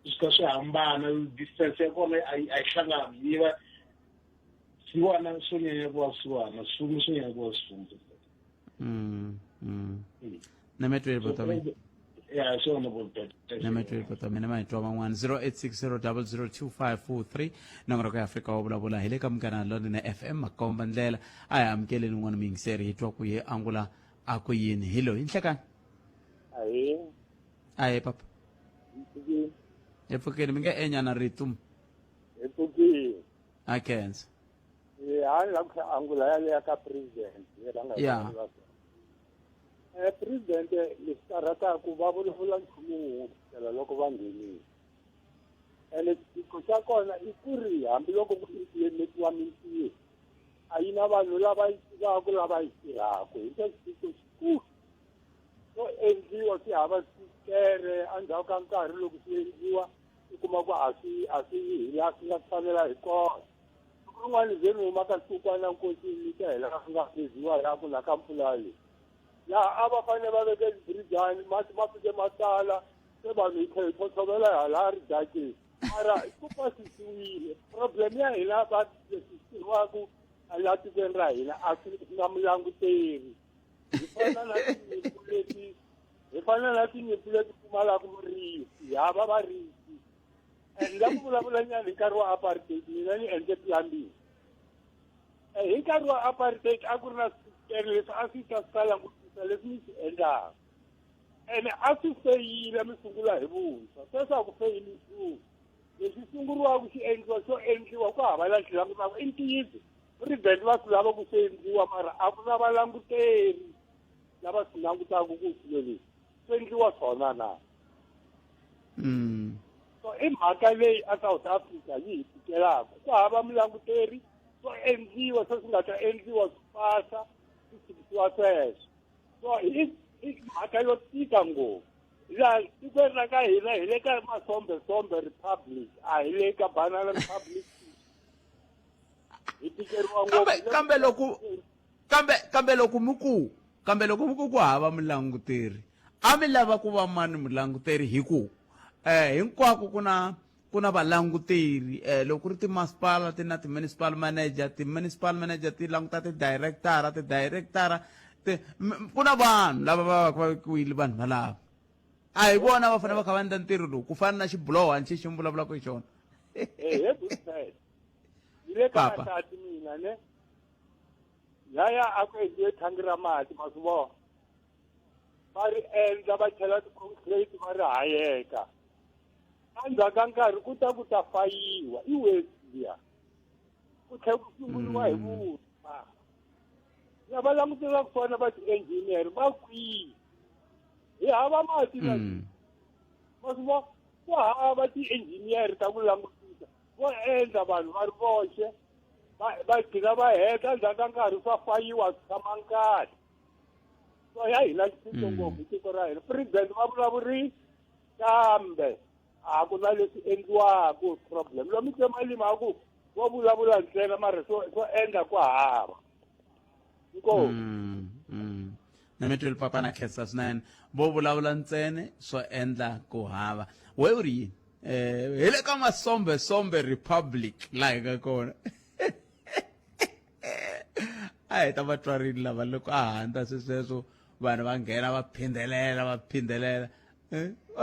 swi kha swi hambana, distance ya kona a yi hlangani, yi va siwana swo nyanya ku va siwana, swifumo swo nyanya ku va swifumo. Nemetweli bota mina. Ya, swona bota. Nemetweli bota mina. Ma hi twa van'wana. 0860002543, nongonoko ya Afrika wa vulavula hi le ka Munghana Lonene FM. Makomba ndlela, a hi amukeleni un'wana muyingiseri, hi twa ku ye angula a ku yini. Hi loyi. Nhlekani. Ahee. Ahe papa. Hi pfukeni. Mi nge enyana rito. Hi pfukile. A khensa. A ni lava ku angula yaleya ka president yena nga yeah. President leswi karhataka va vulavula nchumu wun'we kusukela loko va nghenile, ene xiphiqo xa kona i ku ri hambiloko ku implementiwa mintirho a yi na vanhu lava yi tivaka lava yi tirhaka. Hi xa xiphiqo xikulu swo endliwa swi hava swikere endzhaku ka nkarhi loko swi endliwa u kuma ku a swi yi hi laha swi nga fanela hi kona. Siku rin'wana ze ni huma ka xikukwana nkosini ka hi laha swi nga pheziwa laha ku na ka mpfula leyi laha a va fanele va veke tibirijani, mati ma fike ma tala, se vanhu hi tlhela hi tlhotlhovela hala ridakeni, mara ku pasisiwile. Problem ya hina va leswi tirhiwaku laha tikweni ra hina a swi na mulanguteri. Hi fana na tinyimpfu leti pfumalaka murisi, hava varisi. And la ku vulavula nyana hi nkarhi wa apartheid, mina ni endle plumbing. Hi nkarhi wa apartheid a ku ri na swikere leswi a swi ta swi ta langutisa leswi mi swi endlaka, ene a swi feyila mi sungula hi vuntshwa. Sweswi a ku feyili nchumu, leswi sunguriwaka xi endliwa xo endliwa ku hava la xi langutaka. I ntiyiso, president va swi lava ku swi endliwa, mara a ku na valanguteri lava swi langutaka ku swilo leswi swi endliwa swona na. So i mhaka leyi a South Africa yi hi tikelaka, ku hava mulanguteri, swo endliwa swo swi nga ta endliwa swi pasa swi tshikisiwa sweswo. So i mhaka yo tika ngopfu laha tikweni ra ka hina. Hi le ka masombesombe republic, a hi le ka banana republic, hi tikeriwa ngopfu. Kambe loko mi ku ku hava mulanguteri, a mi lava ku va mani mulanguteri? Hi ku hinkwako ku na valanguteri. Loko ku ri timasipala ti na ti-municipal manager, ti-municipal manager ti languta ti-director, ti-director ku na vanhu lava va va va vekiwile. Vanhu valava a hi vona va fanele va kha va endla ntirho lowu, ku fana na xibuloho xi xi mi vulavulaka hi xona? Ehe, Bushman, ni le ka Papa. Masati mina ne laya a ku endliwe thangi ra mati, ma swi vona, va ri endla va chela ti-concrete va ri hayeka. Endzhaku ka nkarhi ku ta fayiwa, i waste liya, ku tlhela ku sunguriwa hi vuntshwa. Lava langutelaka swona va ti-engineer va kwihi? Hi hava mati na ma swi vona, ku hava ti-engineer ta ku langutisa. Vo endla vanhu va ri voxe, va gcina va heta, endzhaku ka nkarhi swa fayiwa, swi tshama nkarhi. So ya hina xiphiqo ngopfu tiko ra hina. President va vulavuri kambe a ku na leswi endliwaku. Problem lomu tsemalima a ku vo vulavula ntsena, mara swo endla ku hava. Inkomu. Na mi twile, papa, na khensa swinene. Vo vulavula ntsena, swo endla ku hava. We u ri yini? Hi le ka masombesombe republic laha hi nga kona. A hi ta vatwarini lava loko a handza swesweswo, vanhu va nghena va phindelela va phindelela. A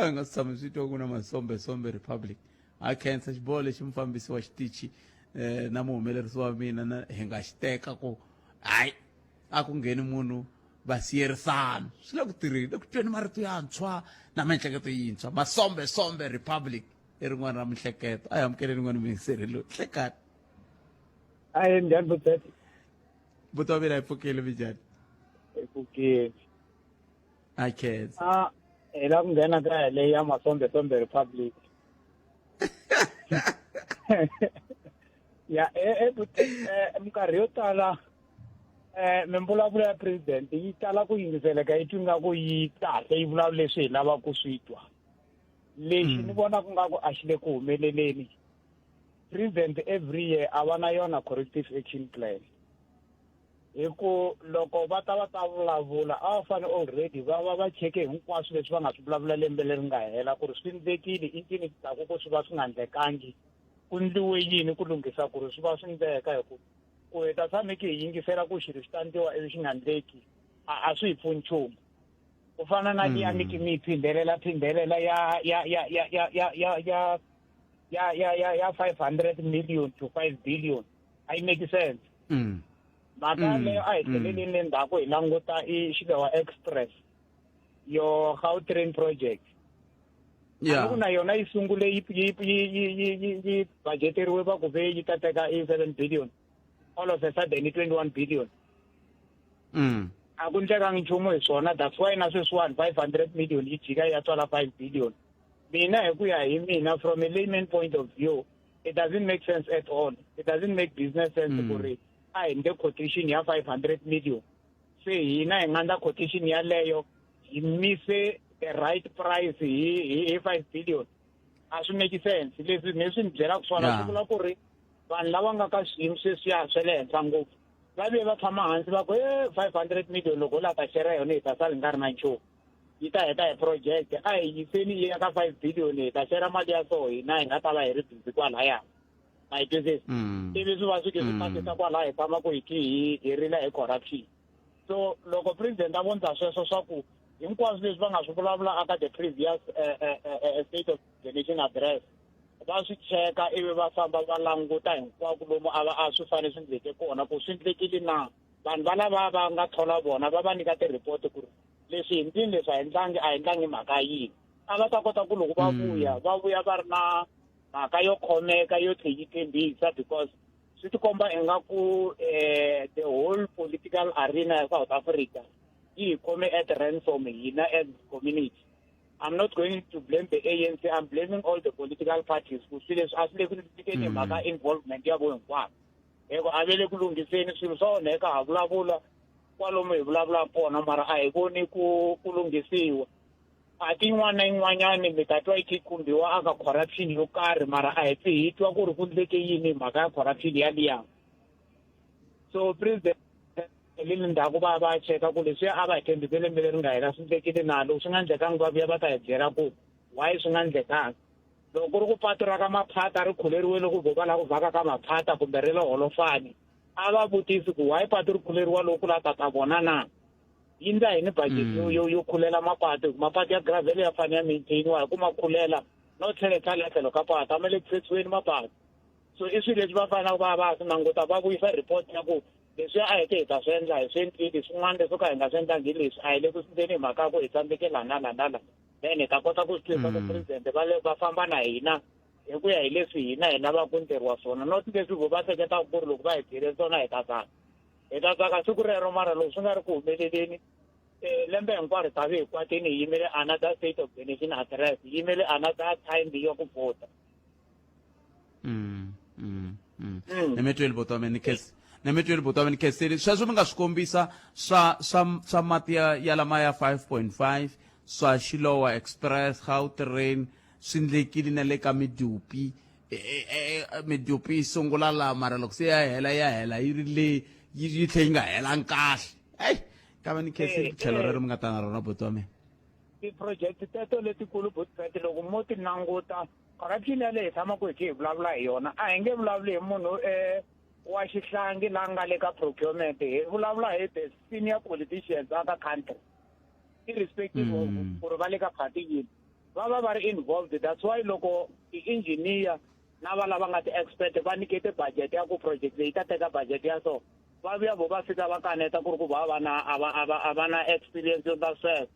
hi nga swi tshami swi twa ku na masombesombe republic. A khensa xiboho lexi mufambisi wa xitichi na muhumelerisi wa mina na hi nga xi teka ku hayi, a ku ngheni munhu va siyerisana. Swi le ku tirheni, le ku tweni marito yantshwa na miehleketo yintshwa. Masombesombe republic i rin'wana ra mihleketo. A hi amukeleni n'wana muyingiseri loyi. Hlekani. Ayi, njhani Butete? Buti wa mina, hi pfukile. Minjhani? Hi pfukile. A khensa. A hi la ku nghena ka yaleyi ya masombesombe republic ya minkarhi yo tala mimbulavulo ya president yi tala ku yingiseleka, yi twi nga ku yi kahle, yi vulavula leswi hi lavaka ku swi twa. Lexi ni vonaka nga ku a xi le ku humeleleni, president every year a va na yona corrective action plan, hi ku loko va ta va ta vulavula a va fanele already va va va cheke hinkwaswo leswi va nga swi vulavula lembe leri nga hela ku ri swi ndlekile. I ncini taku ku swi va swi nga ndlekangi? Ku ndliwe yini ku lunghisa ku ri swi va swi ndleka? Hi ku ku hi ta tshame ki hi yingisela ku xilo xi ta ndliwa ivi xi nga ndleki, a swi hi pfuni nchumu. Ku fana na liya mi ki mi phindelela phindelela ya 500 million to 5 billion, a yi make sense. Mhaka yaleyo a hi tlheleleni le ndzhaku hi languta i Xilewa Express yo Gautrain project. Ku na yona yi sungule yi budgeteriwe va ku ve yi ta teka i 7 billion. All of a sudden i 21 billion. A ku ndlekangi nchumu hi swona, that's why na sweswiwani 500 million yi jika yi ya tswala 5 billion. Mina hi ku ya hi mina, from a layman point of view, it doesn't make sense at all. It doesn't make business sense ku ri a hi ndle quotation ya 500 million, se hina hi nga ndla quotation yaleyo hi mise the right price hi 5 billion. A swi make sense. Leswi me swi ni byelaka swona swi vula ku ri vanhu lava nga ka swiyimo sweswiya swa le henhla ngopfu va vuye va tshama hansi va ku e 500 million loko u la ta share yona hi ta sala hi nga ri na nchumu, yi ta heta hi project, a hi yiseni yi ya ka 5 billion, hi ta share mali ya so hina hi nga ta va hi ri busy kwalaya. Ma yi twisisa? Ivi swi va swi ke swi pasisa kwalaya hi tshama ku hi ki hi rila hi corruption. So loko president a vondza sweswo swa ku hinkwaswo leswi va nga swi vulavula aka the previous State of the Nation Address va swi cheka, ivi va famba va languta hinkwako lomu a va a swi fanele swi ndleke kona ku swi ndlekile na, vanhu va lava va nga thola vona va va nyika ti-report ku ri leswi hi ndlini leswi a hi ndlangi, a hi ndlangi mhaka yini, a va ta kota ku loko va vuya va vuya va ri na mhaka yo khomeka yo tlhe yi tshembisa, because swi tikomba ingaku the whole political arena ya South Africa yi hi khome at ransom hina as community. I'm not going to blame the ANC, I'm blaming all the political parties ku swilo leswi a swi le ku ndlekeni mhaka involvement ya vo hinkwavo, hi ku a ve le ku lunghiseni swilo swa onheka. Ha vulavula kwalomu hi vulavulaka kona, mara a hi voni ku lunghisiwa. A ti yin'wana na yin'wanyani mi ta twa yi kha yi khumbiwa aka corruption yo karhi, mara a hi pfi hi twa ku ri ku ndleke yini mhaka ya corruption yaliya. So president le le ndzhaku va va cheka ku leswiya a va hi tshembise lembe leri nga hela swi ndlekile na, loko swi nga ndlekangi va vuya va ta hi byela ku why swi nga ndlekangi. Loko ku ri ku patu ra ka Maphata ri khuleriwile ku vo va lava ku vhaka ka Maphata kumbe ri le Holofani, a va vutisi ku why patu ri khuleriwa loko ku la tata vona na yi ndla yini budget yo khulela mapatu, hi ku mapatu ya gravel ya fanele ya maintainiwa hi ku ma khulela no tlhela tlhela tlhelo ka patu a ma le ku fesiweni mapatu. So i swilo leswi va fanelaka va va swi languta, va vuyisa report ya ku leswi a hi te hi ta swi endla hi swi endlile, swin'wana leswo ka hi nga swi endlangi hi leswi a hi le ku swi endleni hi mhaka ya ku hi tsandzeke laha na laha na laha, then hi ta kota ku swi twisisa ku president va le va famba na hina hi ku ya hi leswi hina hi lavaka ku endleriwa swona, not leswi vo va hleketaka ku ri loko va hi byele swona hi ta tsaka, hi ta tsaka siku rero, mara loko swi nga ri ku humeleleni lembe hinkwaro hi ta ve hi kwatini hi yimele another State of the Nation Address, hi yimele another time leyi ya ku vhota. Ni mi tweli buti wa mina ni khensi, ni mi tweli buti wa mina ni khensile. Sweswo mi nga swi kombisa swa mati ya lama ya 5.5, swa Xilowa Express, Gautrain swi ndlekile na le ka Midupi. Midupi yi sungula laha, mara loko se ya hela, ya hela yi ri le yi tlhe yi nga helangi kahle. Eyi, ka va ni khensile tlhelo rero mi nga ta na rona, buti wa mina. Ti-project teto letikulu, butpet, loko mo ti languta corruption yaleyo hi tshamaka hi khe hi vulavula hi yona, a hi nge vulavuli hi munhu wa xihlangi la nga le ka procurement, hi vulavula hi the senior politicians aka country, irrespective of ku ri va le ka party yini, va va va ri involved. That's why loko ti-engineer na va lava nga ti-expert va nyikete budget ya ku project leyi ta teka budget ya so, va vuya vo va fika va kaneta ku ri ku va va na a va a va a va na experience yo ta sweswo.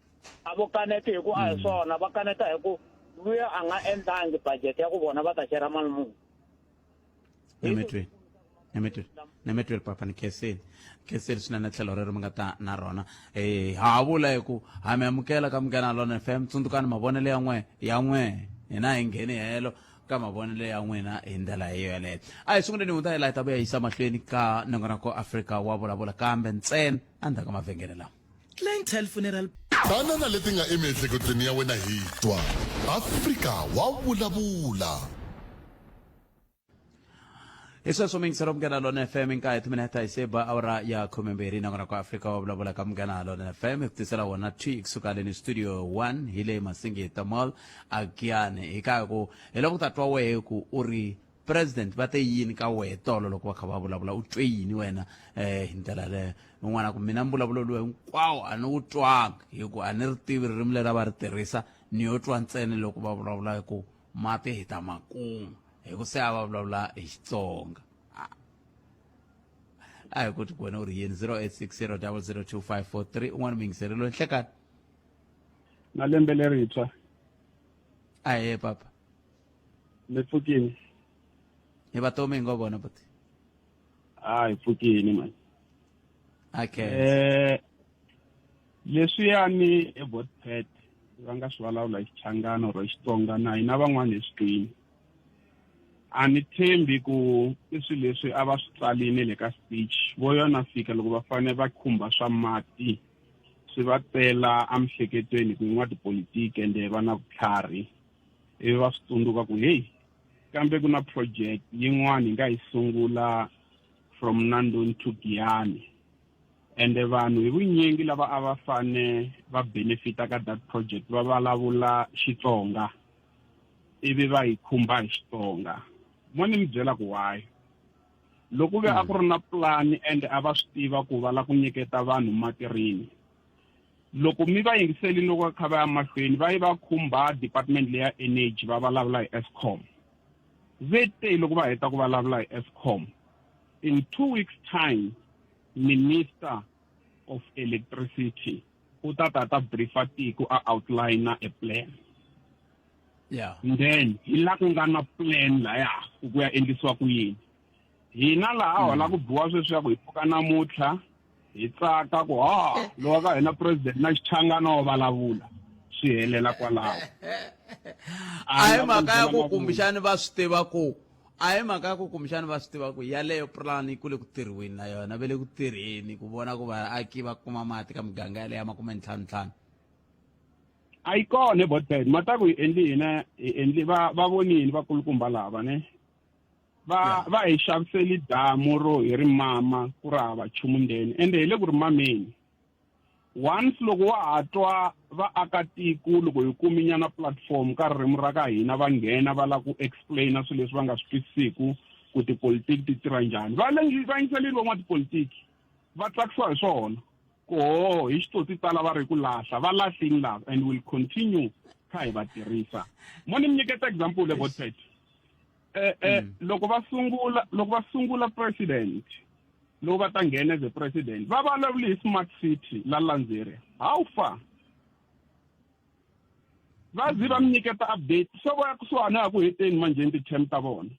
A vo kaneti hi ku a hi swona, va kaneta hi ku luya a nga endlangi budget ya ku vona va ta share mali muni. Ni mi tweli, ni mi tweli, ni mi tweli papa, ni khenseli, khenseli swinene tlhelo rero mi nga ta na rona. Ha vula hi ku ha mi amukela ka Munghana Lona FM. Tsundzukani mavonelo ya n'we ya n'we, hina hi ngheni helo ka mavonelo ya n'wina hi ndlela yo yeleyo. A hi sunguleni hundza hi laha hi ta vuya yisa mahlweni ka nongonoko Afrika wa Vulavula, kambe ntsena endzhaku ka mavhengele lawa. Clientele Funeral. Tana na leti nga emiehleketweni ya wena hi twa Afrika wa Vulavula. Hi sweswo miyingiselo Munghana Lona FM, nkaye timinete hi se ba awara ya 12, nakona ku Afrika wa Vulavula ka Munghana Lona FM hi ku tisela wona thwi kusuka leni studio 1 hi le Masingita Mall agiyani. Hi kaya ku hi loko ta twa wehe ku u ri president va te yini ka wehe tolo loko va kha va vulavula, u twe yini wena hi ndlela leyo? Un'wana ku mina mbulavulo lowu hinkwawo a ni wu twanga hi ku a ni ri tivi ririmi leri a va ri tirhisa, ni yo twa ntsena loko va vulavula hi ku mati hi ta ma kuma, hi ku se a va vulavula hi Xitsonga. A hi koti ku wena u ri yini. 0860 002543, un'wana muyingiseri loyi nhlekani. Na lembe lerintshwa. Ahe papa. Mi pfukini? Hi vatomi hi ngo vona buti. A hi pfukini mani. Okay. Leswiyani eBotpet va nga swi vulavula hi Xichangani or Xitsonga na hina van'wana hi swi twini. A ni tshembi ku i swilo leswi a va swi tsalini le ka speech vo yona fika loko va fanele va khumba swa mati swi va tela emiehleketweni ku n'watipolitiki ende va na vutlhari ivi va swi tsundzuka ku heyi kambe ku na project yin'wana hi nga yi sungula from Nandoni to Giyani ende vanhu hi vunyingi lava a va fane va benefita ka that project va vulavula Xitsonga ivi va yi khumba hi Xitsonga mo ni mi byela ku why loko ve a ku ri na plan ende a va swi tiva ku va la ku nyiketa vanhu mati rini loko mi va yingiseli loko va kha va ya mahlweni va yi va khumba department leya energy va vulavula hi Eskom ve te loko va heta ku vulavula hi Eskom in 2 weeks time, minister of electricity u ta ta ta briefa tiko a outline a plan. Then hi la ku nga na plan laya ku ku ya endlisiwa ku yini hina laha hola ku biwa sweswi ku hi pfuka namuntlha hi tsaka ku ha lowa ka hina president na Xichangana wa vulavula swi helela kwalaho. A hi mhaka ya ku kumbexani va swi tiva ku a hi mhaka ya ku kumbexani va swi tiva ku yaleyo pulani ku le ku tirhiweni na yona va le ku tirheni ku vona ku vaaki va kuma mati ka miganga yaleyo ya 55. A yi kona ebotbet mata ku hi endli hina hi endli va va vonini vakulukumba lava ne va va hi xaviseli damu ro hi ri mama ku ri hava nchumu ndzeni ende hi le ku ri mameni. Once loko wa ha twa vaakatiko loko hi kuminyana platform ka ririmi ra ka hina va nghena va lava ku explaina swilo leswi va nga swi twisisiku ku tipolitiki ti tirha njhani, va le va yingiseleli van'watipolitiki va tsakisiwa hi swona ku ho hi xitsotsi tala va ri ku lahla va lahlini lava and will continue kha hi va tirhisa. Mo ni mi nyiketa example ebotpet loko va sungula president loko va ta nghena as a president va vulavule hi smart city la Lanseria. How far va zi va mi nyiketa update se vo ya kusuhani ya ku heteni manjheni ti-term ta vona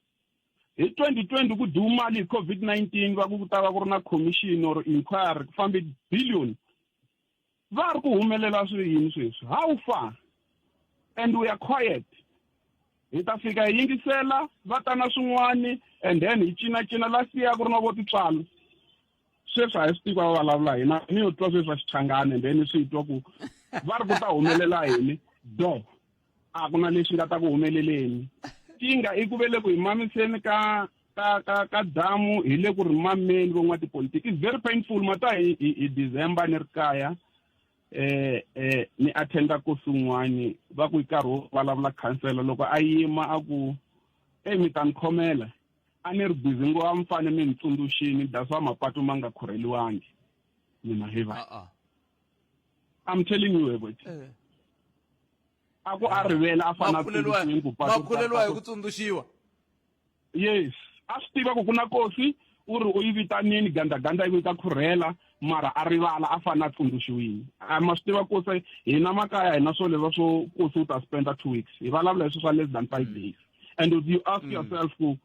hi 2020 ku dyiwe mali hi COVID-19 va ku ku ta va ku ri na commission or inquiry ku fambe billion va ri ku humelela swi yini sweswi. How far? And we are quiet. Hi ta fika hi yingisela va ta na swin'wani and then hi cinacina. Last year ku ri na vo titswalo sweswi a hi swi tivi va vulavula hina ni yo twa sweswi va Xichangani and then swi twa ku va ri ku ta humelela yini do a ku na lexi nga ta ku humeleleni kinga i ku ve le ku hi mamiseni ka damu hi le ku ri mameni van'watipolitiki. It's very painful mata hi December ni ri kaya ni attenda ku swin'wani va ku nkarhi wo vulavula khansela loko a yima a ku e mi ta ni khomela a ni ri busy ngo a mi fane mi ni tsundzuxini that's why mapatu ma nga khurheliwangi mina hi va. I'm telling you eboti a ku a rivela a fana a ku hi ku tsundzuxiwa. Yes, a swi tiva ku ku na kosi u ri u yi vitanini gandaganda yi ku yi ta khurhela mara a rivala a fane a tsundzuxiwini. A ma swi tiva kosi hina makaya hina swo leswa swo kosi u ta spenda 2 weeks hi vulavula hi swi swa less than 5 days and if you ask yourself ku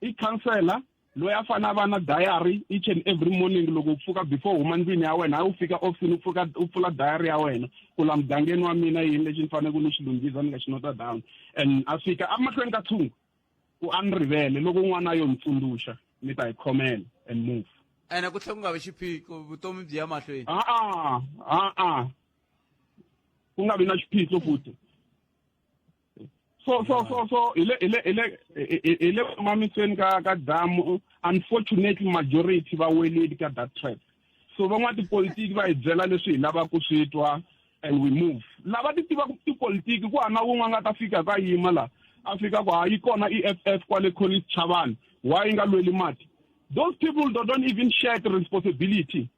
i councillor loyi a fanele a va na diary each and every morning loko u pfuka before huma ndlwini ya wena a wu fika ofisini u pfuka u pfula diary ya wena ku la mugangeni wa mina yini lexi ni faneleke ni xi lunghisa ni nga xi nota down and a fika emahlweni ka tshungu ku a ni rivele loko un'wana a yo ni tsundzuxa mi ta hi khomela and move. Ene ku tlhela ku nga vi xiphiqo vutomi byi ya mahlweni. A-a a-a ku nga vi na xiphiqo futhi so hi le mamiseni ka damu. Unfortunately majority va weleli ka that trap so van'watipolitiki va hi byela leswi hi lavaka ku swi twa and we move. Lava ti tivaka tipolitiki ku hana wun'we a nga ta fika ka yima la a fika ku ha yi kona EFF kwale Collins Chabane why yi nga lweli mati. Those people they don't even share the responsibility.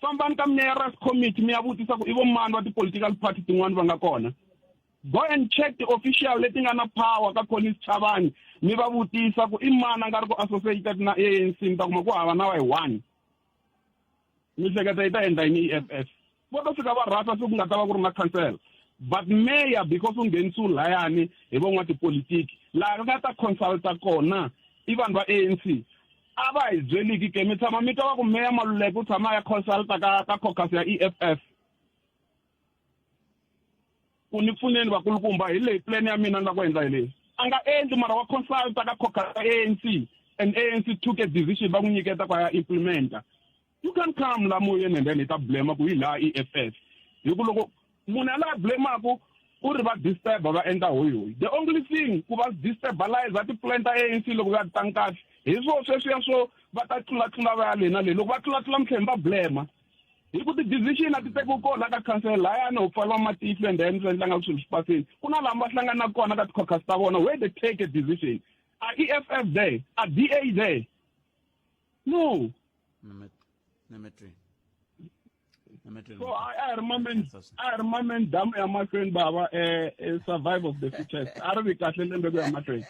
Fambani ka mayor's committee mi ya vutisa ku i vo mani va ti-political party tin'wani va nga kona. Go and check the official leti nga na power ka Collins Chabane mi va vutisa ku i mani a nga ri ku associated na ANC mi ta kuma ku hava na wa hi one. Mi hleketa yi ta endla yini EFF? Vo to fika va rhasa se ku nga ta va ku ri na council but mayor because u nghenisiwe layani hi van'watipolitiki laha nga ta consulta kona i vanhu va ANC. A va hi byeliki ke mi tshama mi twa va ku meya Maluleke u tshama a ya consulta ka ka caucus ya EFF ku ni pfuneni vakulukumba hi leyi plan ya mina ni lava ku endla hi leyi a nga endli mara wa consulta ka caucus ya ANC and ANC took a decision va n'wi nyiketa ku a ya implementa you can come la moyeni and then hi ta blame ku hi laha EFF hi ku loko munhu a la blamaku u ri va disturb va endla hoyihoyi the only thing ku va destabilize ti-plan ta ANC loko va tanga kahle hi swo sweswiya swo va ta tlulatlula va ya le na le loko va tlulatlula mitlhelo va blame hi ku ti-decision a ti tekiwi kona la ka council lahayani ho pfariwa matihlo and then swi endla nga swilo swi pasini ku na lama va hlanganaka kona ka ti-caucus ta vona where they take a decision a EFF there a DA there no so a hi ri mameni a hi ri mameni damu ya mahlweni bava um survive of the fittest a ri vi kahle lembe ku ya mahlweni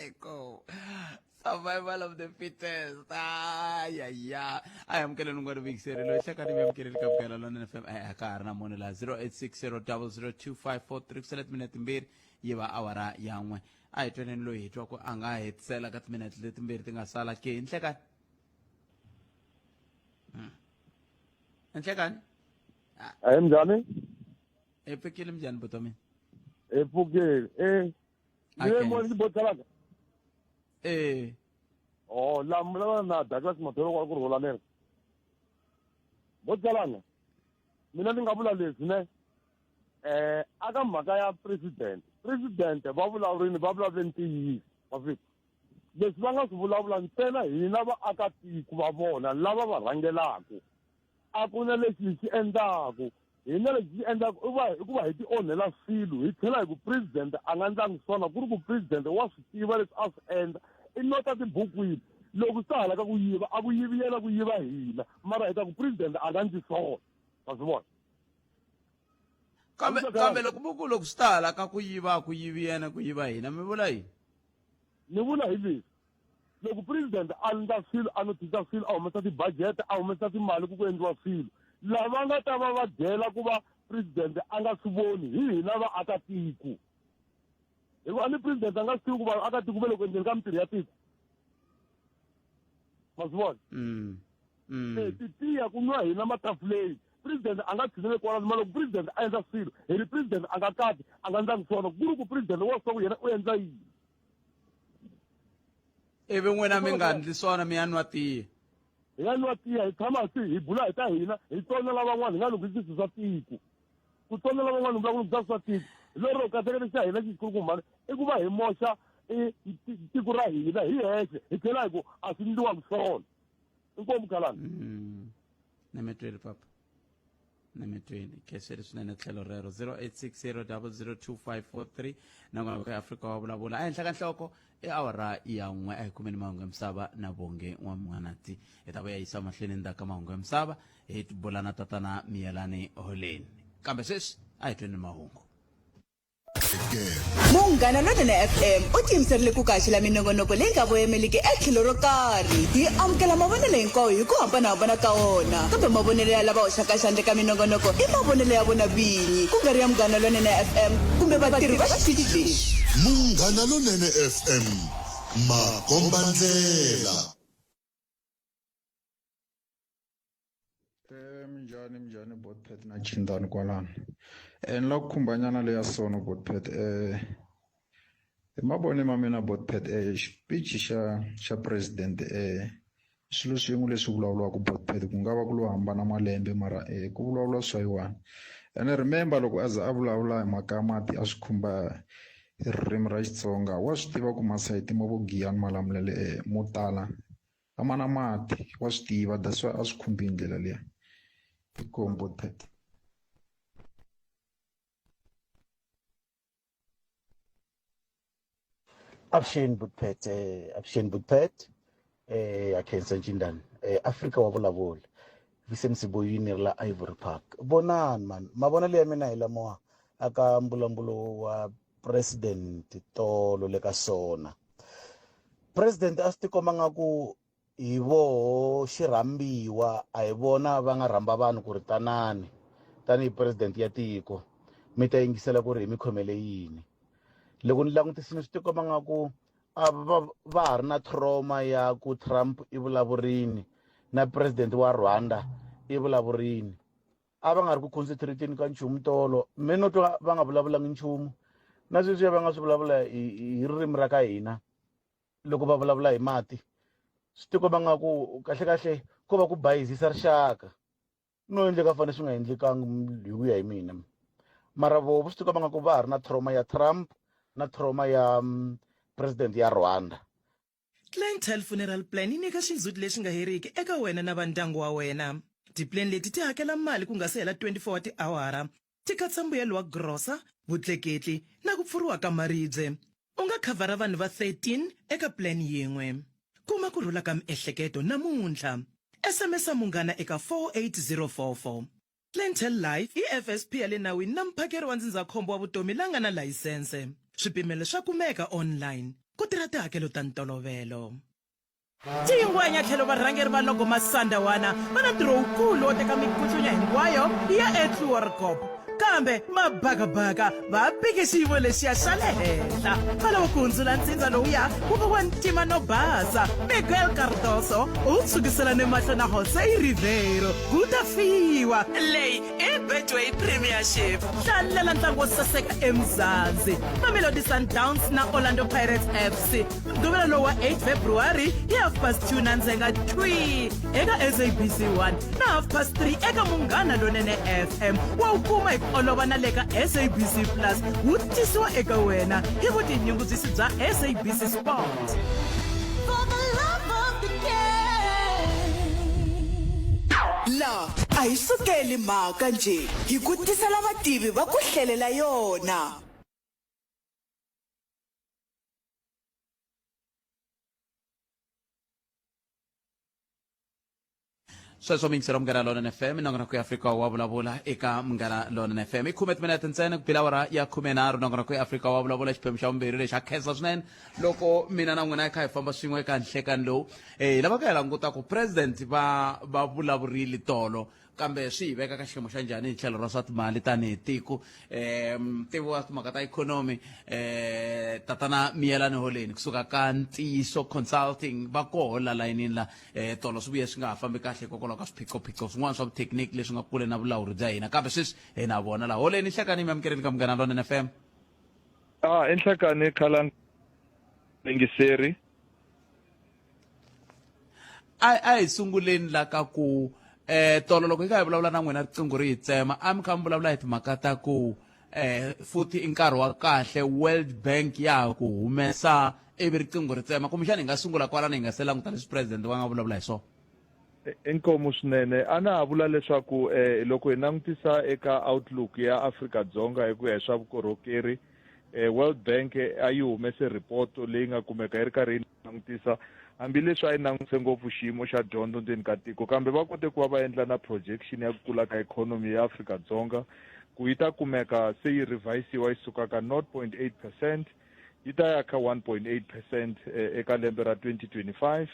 Eko. Survival of the fittest. Ayaya. A hi amukeleni un'wana vuyingiseri loyi hlekani mi amukeleni ka Vukela Lonene FM. Eh, a ka ha ri na munhu laha 0860002543 kusela timinete timbirhi yi va awara ya n'we. A hi tweneni loyi hi twa ku a nga hetisela ka timinete letimbirhi ti nga sala ke. Nhlekani. Nhlekani. Ahe mnjhani? Hi pfukile mnjhani buti wa mina? Hi pfukile. Eh. Ni le mo ni botalaka. Eh. Oh, la mula na Douglas Madolo kwa ku rhula nene. Botalana. Mina ni nga vula leswi ne. Eh, aka mhaka ya president. President va vulavurini va vulavule ntiyiso. Wa swi leswi va nga swi vulavula ntsena hina vaakatiko va vona lava va rhangelaka a ku na lexi hi xi endlaku hina lexi xi endlaku i va i ku va hi ti onhela swilo hi tlhela hi ku president a nga ndlangi swona ku ri ku president wa swi tiva leswi a swi endla i nota tibukwini loko swi ta hala ka ku yiva a ku yivi yena ku yiva hina mara hi ta ku president a nga ndli swona wa swi vona kambe kambe loko mi ku loko swi ta hala ka ku yiva a ku yivi yena ku yiva hina mi vula yini ni vula hi leswi loko president a endla swilo a notice swilo a humesa ti-budget a humesa timali ku ku endliwa swilo lava nga ta va va dyela ku va president a nga swi voni hi hina vaakatiko hikuva ni president a nga swi tivi ku vaakatiko va le ku endleni ka mintirho ya tiko ma swi vona mm. Mm. Eh, titiya ku nwa hina matafuleni president a nga tshinele kwalano ma loko president a endla swilo hi ri president a nga kati a nga ndlangi swona ku ri ku president wa swa ku yena u endla yini ivi n'wina mi nga ndli swona mi ya nwa tiya hi ya nwa tiya hi tshama si hi bula hi ta hina hi tsonela van'wana hi nga lunghisi swilo swa tiko ku tsonela van'wana hi vula ku lunghisa swa tiko lero kahlekete xa hina xikulukumbani i ku va hi moxa tiko ra hina hi hexe hi tlhela hi ku a swi ndliwanga swona inkomu khalani mm. na mi tweli papa na mi tweli khenseli swinene tlhelo rero 0860002543 nakona ka afrika wa vulavula ehenhla ka nhloko i awara ya n'we a hi kumeni mahungu ya misava na vonge n'wamwanati hi ta vuya yisa mahlweni ndzhaku ka mahungu ya misava hi bula na tatana miyelani holeni kambe sweswi a hi tweni mahungu Munghana Lonene FM u tiyimiserile ku kaxela minongonoko leyi nga voyemeliki etlhelo ro karhi. Hi amukela mavonelo hinkwawo hi ku hambanahambana ka wona, kambe mavonelo ya lava hoxaka xandla eka minongonoko i mavonelo ya vona vinyi, ku nga ri ya Munghana Lonene FM kumbe vatirhi va xitichi lexi. Munghana Lonene FM, makombandlela. Eh, minjhani minjhani botpet na chindani kwalano eh, ni la ku khumbanyana leya sono botpet eh, hi mavonelo ma mina botpet eh, xipichi xa xa president eh, swilo swin'we leswi vulavuriwaka botpet ku nga va ku lo hambana malembe mara eh, ku vulavula swa yi one ene remember loko a za a vulavula hi mhaka ya mati a swi khumba ririmi ra Xitsonga wa swi tiva ku masayiti ma vo Giyani Malamulele eh, mo tala a ma na mati wa swi tiva that's why a swi khumbi hi ndlela liya inkomu botpet Avuxeni Butpet eh, avuxeni Butpet eh ya khensa Ncindani eh Afrika wa vulavula Vincent Siboyini ri la Ivory Park vonani man mavonelo ya mina hi lamawa aka mbulavulo wa president tolo le ka sona president a swi tikomba nga ku hi voho xirhambiwa a hi vona va nga rhamba vanhu ku ri tanani tanihi president ya tiko mi ta yingisela ku ri hi mi khomele yini loko ni langutisile swi tikomba nga ku a va va ha ri na trauma ya ku Trump i vulavurini na president wa Rwanda i vulavurini a va nga ri ku concentrating ka nchumu tolo me no twa va nga vulavulangi nchumu na sweswiya va nga swi vulavula hi hi ririmi ra ka hina loko va vulavula hi mati swi tikomba nga ku kahle kahle ko va ku bayizisa rixaka no endleka fane swi nga endlekangi hi ku ya hi mina mara voho swi tikomba nga ku va ha ri na trauma ya Trump na trauma ya mm, president ya Rwanda Clientele Funeral Plan yi nyika xindzhuti lexi nga heriki eka wena na va ndyangu wa wena. Tipuleni leti ti hakela mali ku nga se hela 24 wa tiawara, ti katsa mbuyelo wa grosa, vutleketli na ku pfuriwa ka maribye. U nga khavhara vanhu va 13 eka plan yin'we. Kuma ku rhula ka miehleketo namuntlha. SMS-a Munghana eka 48044. Clientele Life i FSP ya le nawini na muphakeri wa ndzindzakhombo wa vutomi la nga na layisense. Swipimelo swa kumeka online. Ku tirha tihakelo ta ntolovelo. Tingwenya tlhelo varhangeri va logo Masandawana va na ntirho wukulu wo teka mikutlunya hinkwayo ya eTloorkop. Kambe mabakabaka va pike xiyimo lexiya xa le henhla. Va lava ku hundzula ntsindza lowuya wu va wa ntima no basa. Miguel Cardoso u tshwukiselane mahlo na Jose Riveiro ku ta fiwa. Leyi i Betway Premiership. Hlalela ntlangu wo saseka eMzansi. Mamelodi Sundowns na Orlando Pirates FC. Mugqivela lowu wa 8 February hi 2:30 nandzenga thwi eka SABC 1 na 3:30 eka Munghana Lonene FM. Wa wu kuma hi ku olova na le ka SABC Plus. Wu tisiwa eka wena hi vutinyungubyisi bya SABC Sport. La a hi sukeli mhaka njhe hi ku tisela vativi va ku hlelela yona. Sweswo miyingiselo Munghana Lonene FM, nongonoko ya Afrika wa vulavula eka Munghana Lonene FM. I khume timinete ntsena ku bile awara ya 13, nongonoko ya Afrika wa vulavula, xiphemu xa vumbirhi lexi. Ha khensa swinene loko mina na n'wina hi kha hi famba swin'we eka nhlekani lowu. Hi lava ku ya languta ku president va va vulavurile tolo, kambe swi hi veka ka xiyimo xa njhani hi tlhelo ra swa timali tanihi tiko. Ntivo wa timhaka ta ikhonomi, tatana Miyelani Holeni kusuka ka Ntiyiso Consulting va koho la layinini la. Tolo swi vuye swi nga ha fambi kahle hikokwalaho ka swiphiqophiqo swin'wana swa vuthekiniki leswi nga kule na vulawuri bya hina, kambe sweswi hi na vona la. Holeni, nhlekani, mi amukeleni ka Munghana Lonene FM. A i nhlekani khalang yingiseri. A hi sunguleni la ka ku tolo loko hi kha hi vulavula na n'wina riqingho ri hi tsema, a mi kha mi vulavula hi timhaka ta ku futhi i nkarhi wa kahle World Bank ya ha ku humesa, ivi riqingho ri tsema. Kumbexana hi nga sungula kwalano hi nga se languta leswi president va nga vulavula hi swona. Inkomu swinene. A na ha vula leswaku loko hi langutisa eka outlook ya Afrika-Dzonga hi ku ya hi swa vukorhokeri, World Bank a yi humese report leyi nga kumeka yi ri karhi yi langutisa, hambileswi a yi langutise ngopfu xiyimo xa dyondzo ndzeni ka tiko, kambe va kote ku va va endla na projection ya ku kula ka ikhonomi ya Afrika-Dzonga ku yi ta kumeka se yi revisiwa yi suka ka 0.8% yi ta ya ka 1.8% eka lembe ra 2025,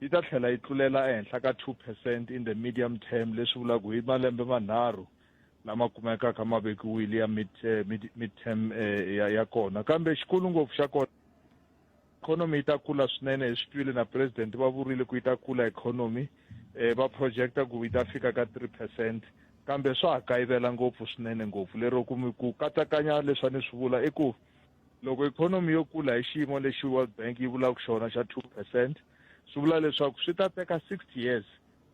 yi ta tlhela yi tlulela ehenhla ka 2% in the medium term, leswi vulaka hi malembe manharhu lama kumekaka ma vekiwile ya mid, mid term ya kona. Kambe xikulu ngopfu xa kona, economy yi ta kula swinene. Hi swi twile na president va vurile ku yi ta kula economy, va projecta ku yi ta fika ka 3%, kambe swa ha kayivela ngopfu swinene ngopfu lero ku katsakanya leswi a ni swi vula i ku loko economy yo kula hi xiyimo lexi World Bank yi vulaka xona xa 2%, swi vula leswaku swi ta teka 60 years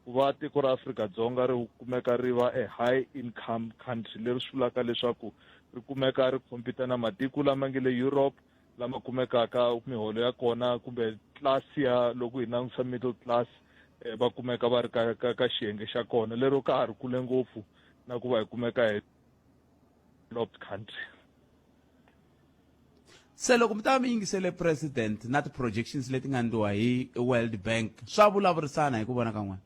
ku va tiko ra Afrika-Dzonga ri kumeka ri va a high income country, leri swi vulaka leswaku ri kumeka ri compete na matiko lama nge le Europe lama kumekaka miholo ya kona kumbe class ya loko hi langutisa middle class, va kumeka va ri ka xiyenge xa kona lero ka ha ri kule ngopfu na ku va hi kumeka hi developed country. Se loko mi ta va mi yingisele president na ti-projections leti nga endliwa hi World Bank, swa vulavurisana hi ku vona ka n'wina?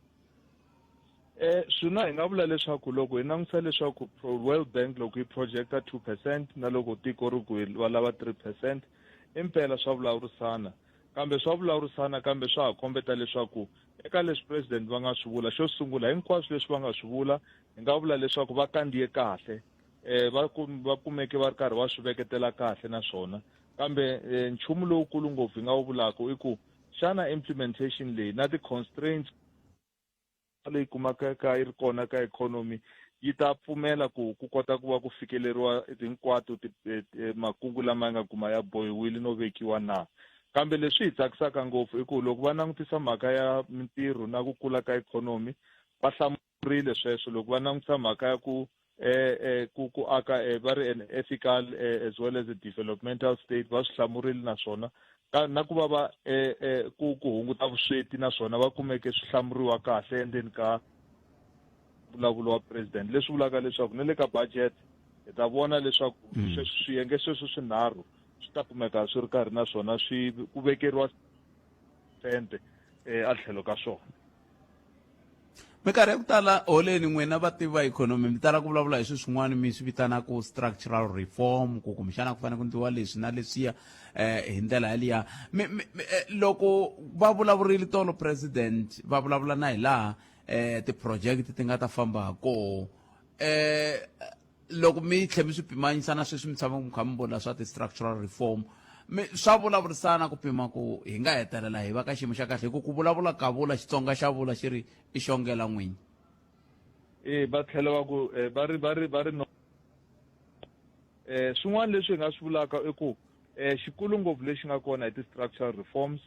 Swina hi nga vula leswaku loko hi langutisa leswaku World Bank loko yi projecta 2% na loko tiko ri ku va lava 3%, impela swa vulavurisana, kambe swa vulavurisana kambe swa ha kombeta leswaku eka leswi president va nga swi vula xo sungula, hinkwaswo leswi va nga swi vula hi nga vula leswaku va kandziye kahle, va kumeke va ri karhi va swi veketela kahle naswona. Kambe nchumu lowukulu ngopfu hi nga wu vulaka i ku xana implementation leyi na ti-constraints leyi kumakaka yi ri kona ka ikhonomi yi ta pfumela ku ku kota ku va ku fikeleriwa hinkwato makungu lama ya nga kuma ya bohiwile no vekiwa na. Kambe leswi hi tsakisaka ngopfu i ku loko va langutisa mhaka ya mintirho na ku kula ka ikhonomi va hlamurile sweswo. Loko va langutisa mhaka ya ku ku aka va ri an ethical as well as a developmental state va swi hlamurile naswona na ku va va ku ku hunguta vusweti naswona va kumeke swi hlamuriwa kahle endzeni ka mbulavulo wa president, leswi vulaka leswaku na le ka budget hi ta vona leswaku sweswo swiyenge sweswo swinharhu swi ta kumeka swi ri karhi naswona swi ku vekeriwa sente a tlhelo ka swona. Minkarhi ya ku tala holeni n'wina vativi va ikhonomi mi tala ku vulavula hi swilo swin'wana mi swi vitanaka structural reform, ku kumbexana ku fanele ku endliwa leswi na leswiya hi ndlela yaliya. Loko va vulavurile tolo president va vulavula na hi laha ti-project ti nga ta famba ha koho, loko mi tlhe mi swi pimanyisa na sweswi mi tshama mi kha mi vona swa ti-structural reform, mi swa vulavurisana ku pima ku hi nga hetelela hi va ka xiyimo xa kahle, hi ku ku vulavula ka vula Xitsonga xa vula xi ri i xongela n'winyi. E va tlhela va ku va ri va ri va ri no. Swin'wana leswi hi nga swi vulaka i ku xikulu ngopfu lexi nga kona hi ti-structural reforms,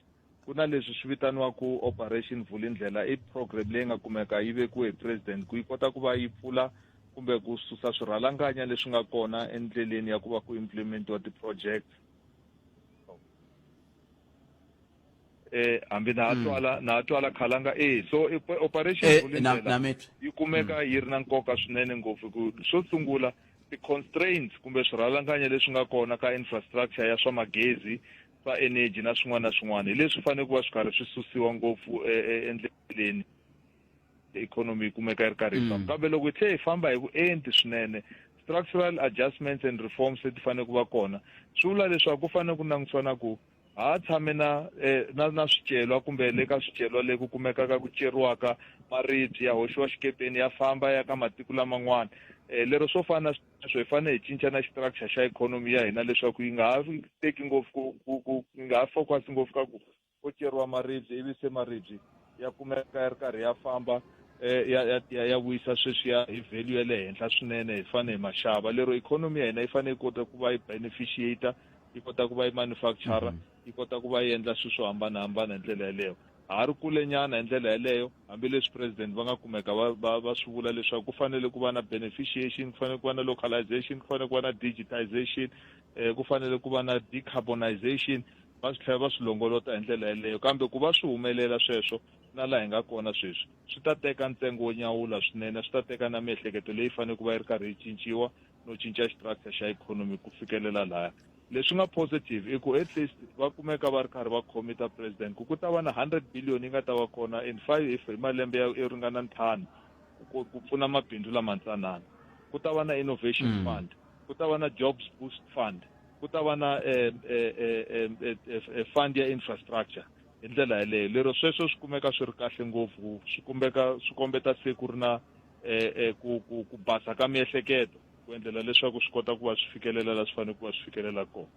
ku na leswi swi vitaniwaka Operation Vulindlela. I program leyi nga kumeka yi vekiwe hi president ku yi kota ku va yi pfula kumbe ku susa swirhalanganya leswi nga kona endleleni ya ku va ku implementiwa ti-projects. Hambi na ha twala, na ha twala khalanga. So Operation Vulindlela yi kumeka yi ri na nkoka swinene ngopfu ku xo sungula ti-constraints kumbe swirhalanganya leswi nga kona ka infrastructure ya swa magezi, swa energy na swin'wana na swin'wana, hi leswi fanele ku va swi karhi swi susiwa ngopfu endleleni, economy yi kumeka yi ri karhi yi famba. Kambe loko hi tlhela hi famba hi vuenti swinene, structural adjustments and reforms leti fanele ku va kona, swi vula leswaku ku fanele ku langutisiwa na ku ha tshame na na na swicelwa kumbe le ka swicelwa le ku kumekaka ku ceriwaka maribye ya hoxiwa xikepeni ya famba ya ka matiko laman'wana. Lero swo fana na sweswo hi fanele hi cinca na structure xa ikhonomi ya hina leswaku yi nga ha teki ngopfu ku ku ku yi nga ha focus ngopfu ka ku ko ceriwa maribye ivi se maribye ya kumeka ya ri karhi ya famba ya ya ya ya vuyisa sweswiya hi value ya le henhla swinene, hi fanele hi ma xava. Lero ikhonomi ya hina yi fanele yi kota ku va yi beneficiate, yi kota ku va yi manufacture, yi kota ku va yi endla swilo swo hambanahambana hi ndlela yeleyo. Ha ri kule nyana hi ndlela yeleyo, hambileswi president va nga kumeka va va va swi vula leswaku ku fanele ku va na beneficiation, ku fanele ku va na localization, ku fanele ku va na digitization, ku fanele ku va na decarbonization, va swi tlhela va swi longolota hi ndlela yeleyo. Kambe ku va swi humelela sweswo na laha hi nga kona sweswi, swi ta teka ntsengo wo nyawula swinene, swi ta teka na miehleketo leyi fanele ku va yi ri karhi yi cinciwa no cinca structure xa ikhonomi ku fikelela laya. Leswi nga positive i ku at least va kumeka va ri karhi va commita president ku ku ta va na 100 billion yi nga ta va kona in 5 if hi malembe ya yo ringana ntlhanu ku ku pfuna mabindzu lamantsanana. Ku ta va na innovation fund, ku ta va na jobs boost fund, ku ta va na fund ya infrastructure hi ndlela yeleyo. Lero sweswo swi kumeka swi ri kahle ngopfu, swi kumbeka swi kombeta se ku ri na ku ku ku basa ka miehleketo ku endlela leswaku swi kota ku va swi fikelela la swi fanele ku va swi fikelela kona.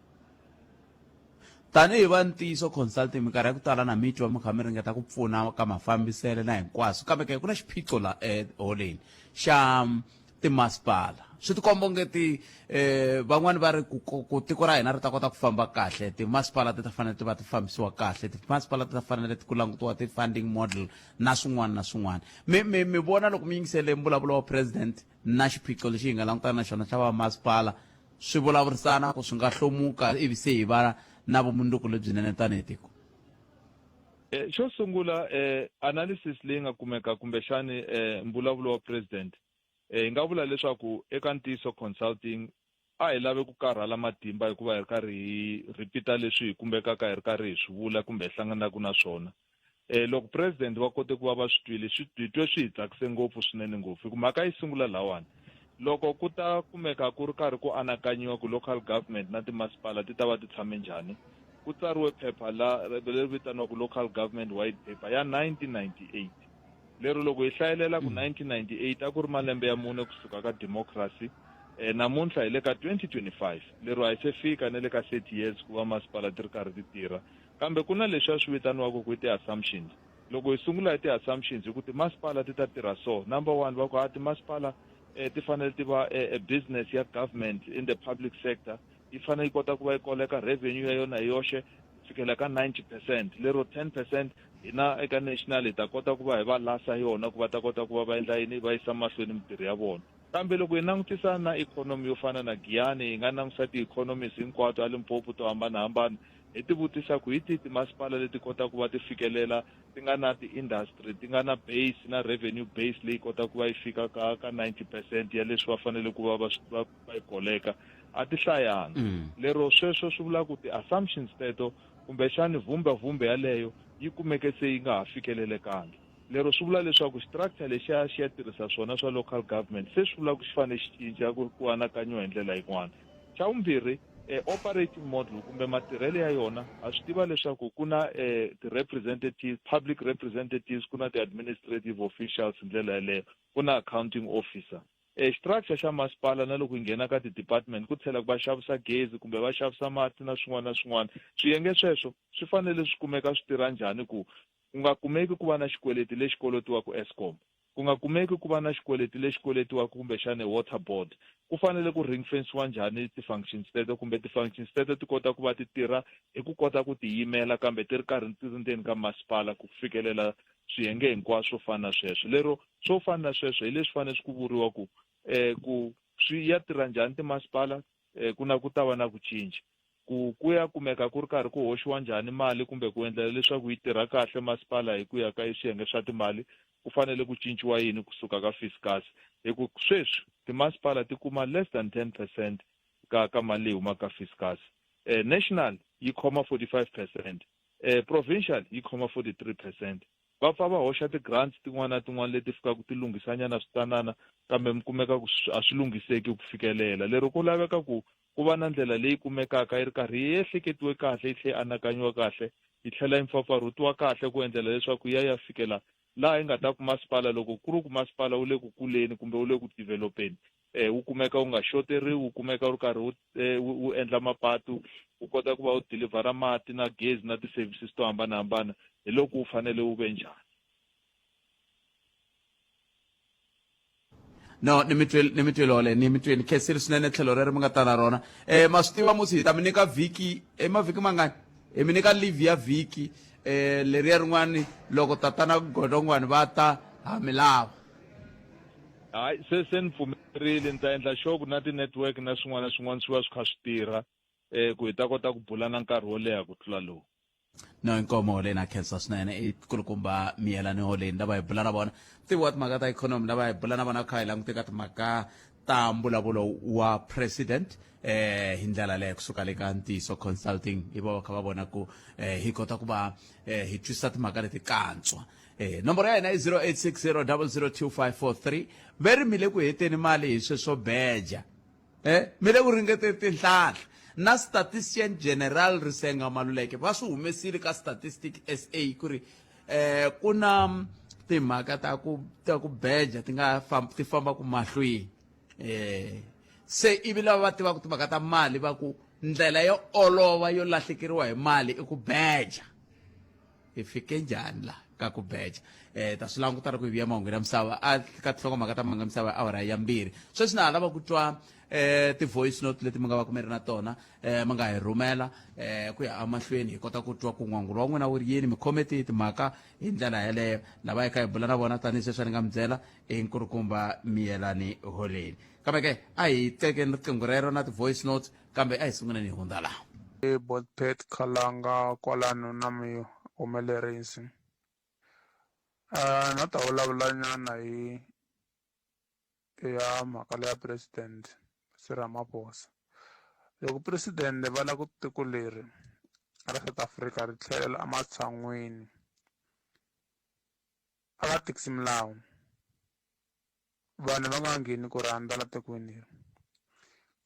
Tanihi va Ntiyiso Consulting, minkarhi ya ku tala na mi twa mi kha mi ringeta ku pfuna ka mafambisele na hinkwaswo, kambe ke ku na xiphiqo la eholeni xa timasipala. Swi tikomba onge ti van'wani va ri ku ku tiko ra hina ri ta kota ku famba kahle, timasipala ti ta fanele ti va ti fambisiwa kahle, timasipala ti ta fanele ku langutiwa ti-funding model na swin'wana na swin'wana. Mi mi mi vona loko mi yingisele mbulavulo wa president na xiphiqo lexi hi nga langutana na xona xa vamasipala, swi vulavurisana ku swi nga hlomuka ivi se hi va na vumundzuku lebyinene tanihi tiko? Xo sungula, analysis leyi nga kumeka kumbexani mbulavulo wa president, hi nga vula leswaku eka Ntiyiso Consulting a hi lave ku karhala matimba hikuva hi ri karhi hi repeat-a leswi hi kumbekaka hi ri karhi hi swi vula kumbe hi hlanganaka na swona. Loko president va kote ku va va swi twile, swi hi twe swi hi tsakise ngopfu swinene ngopfu, hi ku mhaka yi sungula lahawani. Loko ku ta kumeka ku ri karhi ku anakanyiwa ku local government na timasipala ti ta va ti tshame njhani, ku tsariwe phepha la leri vitaniwaka Local Government White Paper ya 1998. Lero loko hi hlayelela ku 1998 a ku ri malembe ya mune kusuka ka democracy, Eh, namuntlha hi le ka 2025 lero a hi se fika na le ka 30 years ku va masipala ti ri karhi ti tirha kambe ku na leswi a swi vitaniwaka ku i ti-assumptions loko hi sungula hi ti-assumptions hi ku timasipala ti ta tirha so number one va ku ha timasipala eh, ti fanele ti va eh, a business ya government in the public sector yi fanele yi kota ku va yi koleka revenue ya yona hi yoxe ku fikela ka 90 percent lero 10 percent hina eka national hi ta kota ku va hi va lasa yona ku va ta kota ku va va endla yini va yisa mahlweni mintirho ya vona kambe loko hi langutisa na ikhonomi yo fana na Giyani hi nga langutisa ti-economies hinkwato a Limpopo to hambanahambana hi ti vutisa ku hi tihi timasipala leti kotaka ku va ti fikelela ti nga na ti-industry ti nga na base na revenue base leyi kotaka ku va yi fika ka ka 90 percent ya leswi va fanele ku va va va va yi koleka a ti hlayanga mm. lero sweswo swi vula ku ti-assumptions teto kumbexani vhumbavhumbe yaleyo yi kumeke se yi nga ha fikelelekangi lero swi vula leswaku structure lexiya xi ya tirhisa swona swa local government se swi vula ku xi fanele xi cinca ku ku anakanyiwa hi ndlela yin'wana xa vumbirhi eh, operating model kumbe matirhelo ya yona ha swi tiva leswaku ku na eh, ti-representatives public representatives ku na ti-administrative officials hi ndlela yaleyo ku na accounting officer e structure xa masipala na loko hi nghena ka ti-department ku tlhela va xavisa gezi kumbe va xavisa mati na swin'wana na swin'wana swiyenge sweswo swi fanele swi kumeka swi tirha njhani ku ku nga kumeki ku va na xikweleti lexi kolotiwaka Eskom ku nga kumeki ku va na xikweleti lexi koletiwaka kumbexana water board ku fanele ku ring fensiwa njhani ti-functions teto kumbe ti-functions teto ti kota ku va ti tirha hi ku kota ku tiyimela kambe ti ri karhi ti ri ndzeni ka masipala ku fikelela swiyenge hinkwaswo swo fana na sweswo lero swo fana na sweswo hi leswi fanele swi ku vuriwa ku um ku swi ya tirha njhani timasipala um ku na ku ta va na ku cinca ku ku ya kumeka ku ri karhi ku hoxiwa njhani mali kumbe ku endlela leswaku yi tirha kahle masipala hi ku ya ka swiyenge swa timali ku fanele ku cinciwa yini kusuka ka fiscus hi ku sweswi timasipala ti kuma less than 10 percent ka ka mali leyi humaka ka fiscus eh, national yi khoma 45 percent eh, provincial yi khoma 43 percent va pfa va hoxa ti-grants tin'wana na tin'wana leti fikaka ti lunghisanyana switanana kambe mi kumeka ku a swi lunghiseki ku fikelela lero ku laveka ku ku va na ndlela leyi kumekaka yi ri karhi yi ehleketiwe kahle yi tlhela yi anakanyiwa kahle yi tlhela yi mpfapfarhutiwa kahle ku endlela leswaku ya ya fikela laha yi nga ta ku masipala loko ku ri ku masipala wu le ku kuleni kumbe wu le ku developeni eh wu kumeka wu nga xoteriwi wu kumeka wu ri karhi wu eh, wu endla mapatu wu kota ku va wu dilivhara mati na gezi na ti-services to hambanahambana hi loko wu fanele wu ve njhani no ni mi twile ni mi twile ole ni mi twile khensile swinene tlhelo rero mi nga ta na rona eh ma swi tiva musi hi ta mi nyika vhiki e mavhiki mangani hi mi nyika leave ya vhiki eh leriya rin'wani loko tatana godongwani va ta ha mi lava hayi se se ni pfumerile ni ta endla sure ku na ti-network na swin'wana na swin'wana swi va swi kha swi tirha um ku hi ta kota ku bula na nkarhi wo leha ku tlula lowu no inkomo holeni a khensa swinene i kulukumba miyelani holeni lava hi bula na vona ntivo wa timhaka ta ikhonomi lava hi bula na vona kha hi langute ka timhaka ta mbulavulo wa president eh hi ndlela leyo kusuka le ka ntiyiso consulting hi va va kha va vona ku eh hi kota ku va eh hi twisisa timhaka leti kantswa eh nomboro ya hina i 0860002543 ve ri mi le ku heteni mali hi sweswo beja eh mi le ku ringeteni tinhlahla na statistician general risenga maluleke va swi humesile ka statistic sa ku ri eh ku na timhaka ta ku ta ku beja ti nga famba ti famba ku mahlweni eh se ivi lava va tivaka timhaka ta mali va ku ndlela yo olova yo lahlekeriwa hi mali i ku beja hi fike njhani la ka ku beja eh ta swi languta loko hi vuya mahungu ya misava a ka tinhlokomhaka ta mahungu ya misava awara ya mbirhi sweswi na ha lava ku twa eh ti-voice note leti mi nga va ku mi ri na tona eh mi nga hi rhumela eh ku ya emahlweni hi kota ku twa ku n'wangulo wa n'wina wu ri yini mi khome tihi timhaka hi ndlela yeleyo lava hi kha hi bula na vona tanihi sweswi ni nga mi byela i nkulukumba miyelani holeni kambe ke a hi tekeni riqingho rero na ti-voice notes kambe a hi sunguleni hi hundza laha Botpet Khalanga kwalano na muhumelerisi na ta vulavula nyana hi ya mhaka leya president Cyril Ramaphosa loko president va lava ku tiko leri ra South Africa ri tlhelela ematshan'wini a va tikisi milawu Vanhu va nga ngheni ku rhandza la tikweni leri.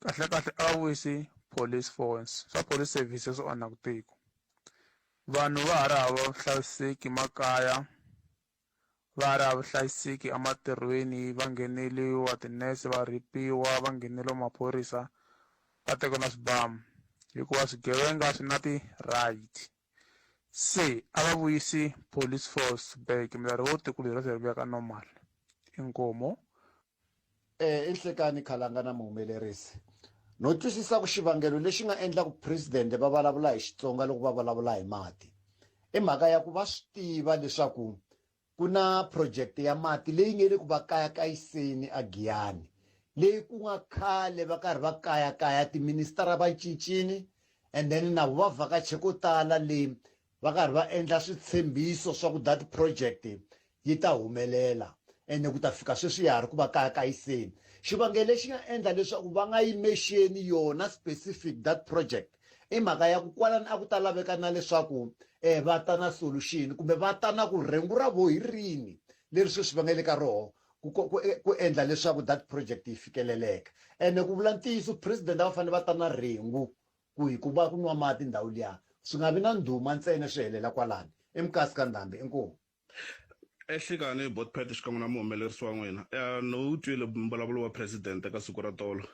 Kahlekahle a va vuyisi police force, swa police service swi onhaku tiko. Vanhu va ha ri hava vuhlayiseki makaya, Va ri a vuhlayiseki ematirhweni va ngheneliwa tinese va rhipiwa va ngheneliwa maphorisa va teka na swibamu hikuva swigevenga swi na ti-right se a va vuyisi police force back mi ta ri wo tiko leri se ri vuya ka normal inkomo Eh, i nhlekani khalanga na muhumelerisi no twisisa ku xivangelo lexi nga endla ku president va vulavula hi xitsonga loko va vulavula hi mati i mhaka ya ku va swi tiva leswaku ku na project ya mati leyi nge le ku va kayakayiseni a Giyani leyi ku nga khale va karhi va kayakaya tiministara va cincini and then na vo va vhakache ko tala le va karhi va endla switshembiso swa ku that project yi ta humelela ene ku ta fika sweswi ya ha ri ku va kayakayiseni xivangelo lexi nga endla leswaku va nga yi mexeni yona specific that project i mhaka ya ku kwalani a ku ta laveka na leswaku um va ta na solution kumbe va ta na ku rhengu ra vo hi rini leri sweswi va nga le ka roho ku ku ku endla leswaku that project yi fikeleleka ene ku vula ntiyiso president a va fanele va ta na rhengu ku hi ku va ku nwa mati ndhawu liya swi nga vi na ndhuma ntsena swi helela kwalani i mukasi ka ndhambi inkomu Ehlekani Botpet xikan'we na muhumelerisi wa n'wina eh, ni wu twile mbulavulo wa president eka siku ra tolo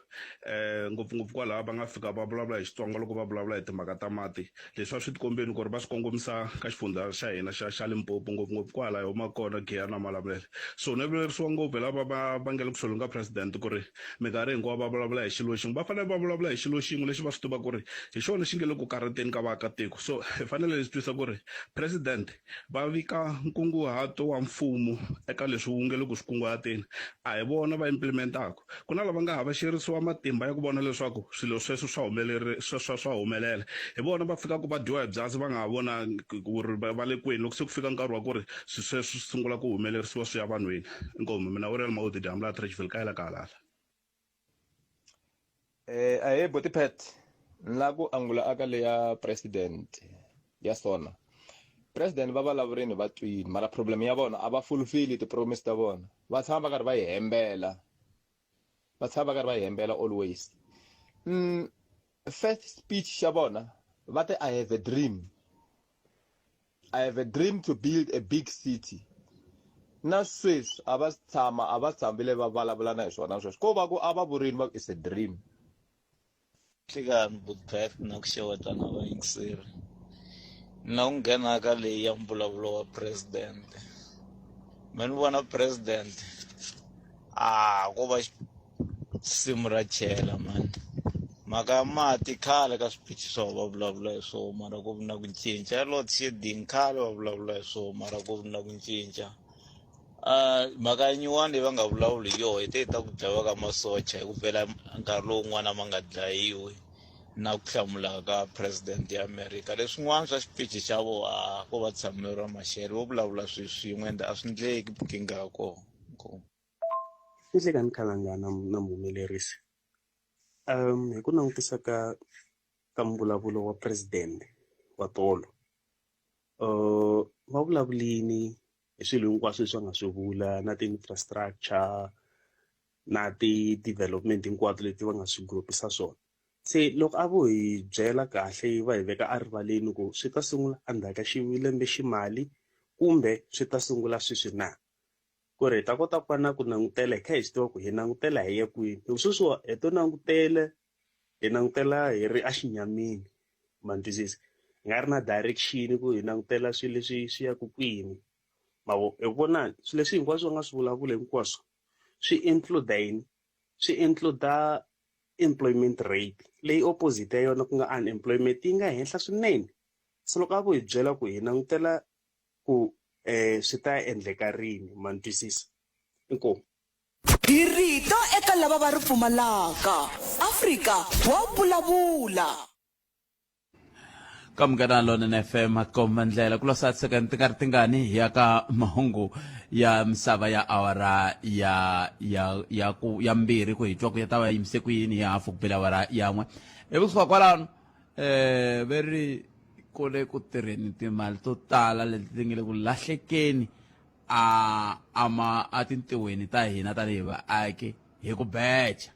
um ngopfungopfu kwalaha va nga fika va vulavula hi Xitsonga loko va vulavula hi timhaka ta mati leswi a swi tikombeni ku ri va swi kongomisa ka xifundza xa hina xa xa Limpopo ngopfungopfu kwala hi humaka kona Giyani na Malamulele so ni vilerisiwa ngopfu hi lava va va nga le kusuhi ka president ku ri minkarhi hinkwayo va vulavula hi xilo xin'we va fanele va vulavula hi xilo xin'we lexi va swi tivaka ku ri hi xona xi nga le ku karhateni ka vaakatiko so hi fanele hi swi twisisa ku ri president Va vika nkunguhato wa mfumo eka leswi wu nge le ku swi kunguhateni. A hi vona va implementaka. Ku na lava nga havaxerisiwa matimba ya ku vona leswaku swilo sweswo swa swa, swa, swa humelela. Hi vona va fikaka va dyiwa hi byasi va nga ha vonangi ku ri va le kwini loko se ku fika nkarhi wa ku ri swilo sweswo swi sungula ku humelerisiwa swi ya vanhwini. Inkomu. Mina Uriel Maudi Dyambu laha Atteridgeville, kaya la ka halala. Eh, ahee boti Pat ni lava ku angula aka leya president ya sona president va vulavurini va twini mara problem ya vona a va fulfill ti-promise ta vona va tshama va karhi va yi hembela va tshama va karhi va yi hembela always first speech xa vona va te i have a dream I have a dream to build a big city. Na sweswi a va tshama a va tshambile va vulavula na hi swona sweswo ko va ku a va vurini va ku it's a dream. Nhlikani Butbeth na ku xeweta na vayingiseri na ku nghena ka leyi ya mbulavulo wa president me ni vona president a ko va risimu ra chela mani mhaka ya mati khale ka swipichi swa va vulavula hi swona mara ku vi na ku cinca ya load shedding khale va vulavula hi swona mara ku vi na ku cinca mhaka ya nyuwani leyi va nga vulavuli hi yona hi te ta ku dlayiwa ka masocha hi ku pfela nkarhi lowun'wana ma nga dlayiwi na ku hlamula ka president ya America leswin'wana swa xipichi xa vo a ko va tshamelo ra maxelo vo vulavula swilo swin'we ende a swi ndleki nkingha ya kona inkomu. Nhlikani Khalanga na na muhumelerisi hi ku langutisa ka ka mbulavulo wa president wa tolo va vulavulini hi swilo hinkwaswo leswi va nga swi vula na ti-infrastructure na ti-development hinkwato leti va nga swi gurupisa swona se loko a vo hi byela kahle va hi veka erivaleni ku swi ta sungula endzhaku ka lembe ximali kumbe swi ta sungula sweswi na. Ku ri hi ta kota ku va na ku langutela hi kha hi swi tiva ku hi langutela hi ya kwini hi ku sweswiwa hi to langutela hi langutela hi ri exinyamini ma ni twisisa hi nga ri na direction ku hi langutela swilo leswi swi yaka kwini ma vo hi ku vona swilo leswi hinkwaswo va nga swi vulavula hinkwaswo swi include yini swi include employment rate leyi opposite ya yona ku nga unemployment yi nga henhla swinene se loko a vo hi byela ku hi langutela ku eh swi ta endleka rini ma ni twisisa inkomu Hi rito eka lava va ri pfumalaka. Afrika wa vulavula. Ka Munghana Lonene FM komba ndlela ku losa second ti nga ri tingani hi ya ka mahungu ya misava ya awara ya ya ya ku ya mbirhi ku hi twa ku ya ta va yimise ku yini hi hafu ku bela awara yan'we ivi kusuka kwalano eh ve ri ku le ku tirheni timali to tala leti ti nga le ku lahlekeni a ama a tintiweni ta hina tanihi vaaki hi ku beja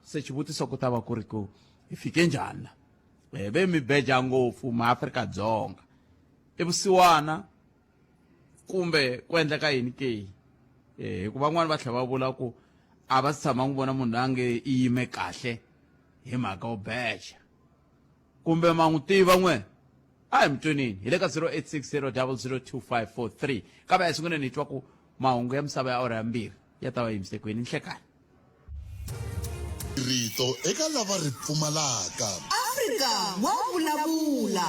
se xivutiso ku ta va ku ri ku hi fike njhani la eh, ve mi beja ngopfu maAfrika-Dzonga i vusiwana Kumbe ku endleka yini ke? Eh, hikuva van'wani va tlhela va vula ku a va si tshama n'wi vona munhu loyi a nge i yime kahle hi mhaka yo beja. Kumbe ma n'wi tiva n'we? A hi mi twenini hi le ka 0860002543 kambe a hi sunguleni hi twa ku mahungu ya misava ya awara ya mbirhi ya ta va yimise kwini nhlekani. Rito eka lava ri pfumalaka. Afrika wa vulavula.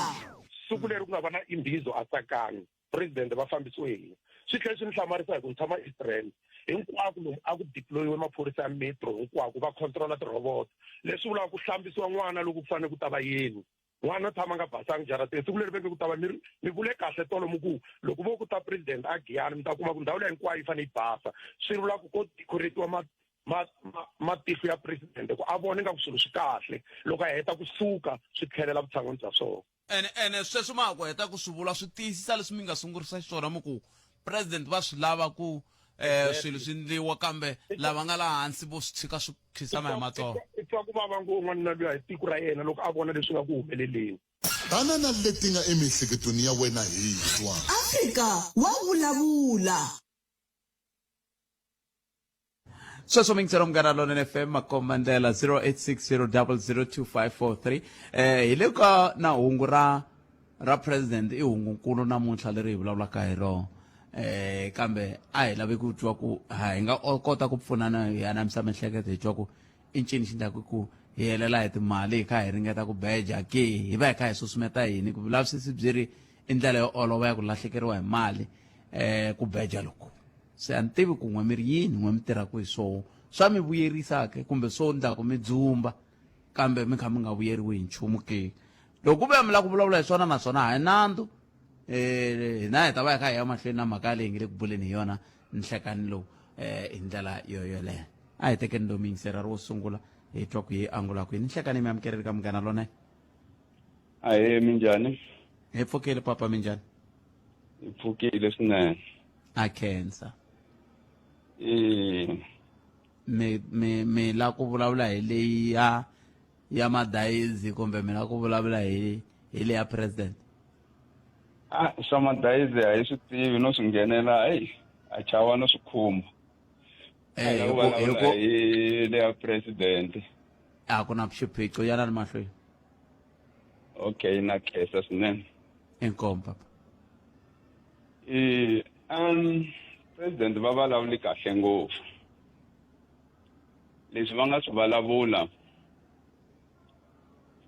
Siku leri ku nga va na imbizo a Tsakani, president va fambisiwe hi hina. Swi tlhele swi ni hlamarisa hi ku ni tshama East Rand, hinkwako lomu a ku deployiwe maphorisa ya metro hinkwako va control tirhoboto. Leswi vulaka ku hlambisiwa n'wana loko ku fanele ku ta va yeni. N'wana u tshama a nga basanga jarateni. Siku leri ve nge ku ta va mi ri mi vule kahle tolo mi ku loko vo ku ta president a Giyani mi ta kuma ku ndhawu leyi hinkwayo yi fanele yi basa. Swi vula ku ko decorate-iwa ma ma ma matihlo ya president ku a vona ingaku swilo swi kahle loko a heta ku suka swi tlhelela vutshan'wini bya swona. Ene ene sweswo ma ha ku heta ku swi vula swi tiyisisa leswi mi nga sungurisa xiswona mi ku president va swi lava ku eh swilo swi ndliwa kambe lava nga laha hansi vo swi tshika swi khisama hi matsolo. I twa ku vava ngopfu n'wanuna luya hi tiko ra yena loko a vona leswi nga ku humeleleni. Tana na leti nga emiehleketweni ya wena hi twa. Afrika wa vulavula. Sweswo mi yingisela Munghana Lonene FM makomba ndlela 0860002543 eh hi le ka na hungu ra ra president i hungunkulu namuntlha leri hi vulavulaka hi rona eh kambe a hi lavi ku twa ku ha hi nga kota ku pfunana hi anamisa miehleketo hi twa ku i ncini xi endlaka ku hi helela hi timali hi kha hi ringeta ku beja ke hi va hi kha hi susumeta yini ku vulavisisi byi ri i ndlela yo olova ya ku lahlekeriwa hi mali eh ku beja loko se a ni tivi ku n'we mi ri yini n'we mi tirhaka hi swoho swa mi vuyerisa ke kumbe swo ndlaku mi dzumba kambe mi kha mi nga vuyeriwi hi nchumu ke loko ku ve mi lava ku vulavula hi swona naswona a hi nandzu eh hina hi ta va hi kha hi ya mahlweni na mhaka leyi nge le ku buleni hi yona nhlekani lowu eh hi ndlela yo yoleyo a hi tekeni lowu miyingiseri ri wo sungula hi twa ku yi angula kwini nhlekani mi amukeleli ka munghana lone Ahee, minjhani? Hi pfukile papa, minjhani? Hi pfukile swinene. A khensa. E Mi mi mi la ku vulavula hi leyi ya ya madayizi kumbe mi la ku vulavula hi hi leya president? A swa madayizi a hi swi tivi no swi nghenela, eyi a chava no swi khumba. Eh, hi ku hi ku hi leya president. A ku na xiphiqo, yanani mahlweni. Okay, na khensa swinene. Inkomu papa. E president va vulavuli kahle ngopfu. Leswi va nga swi vulavula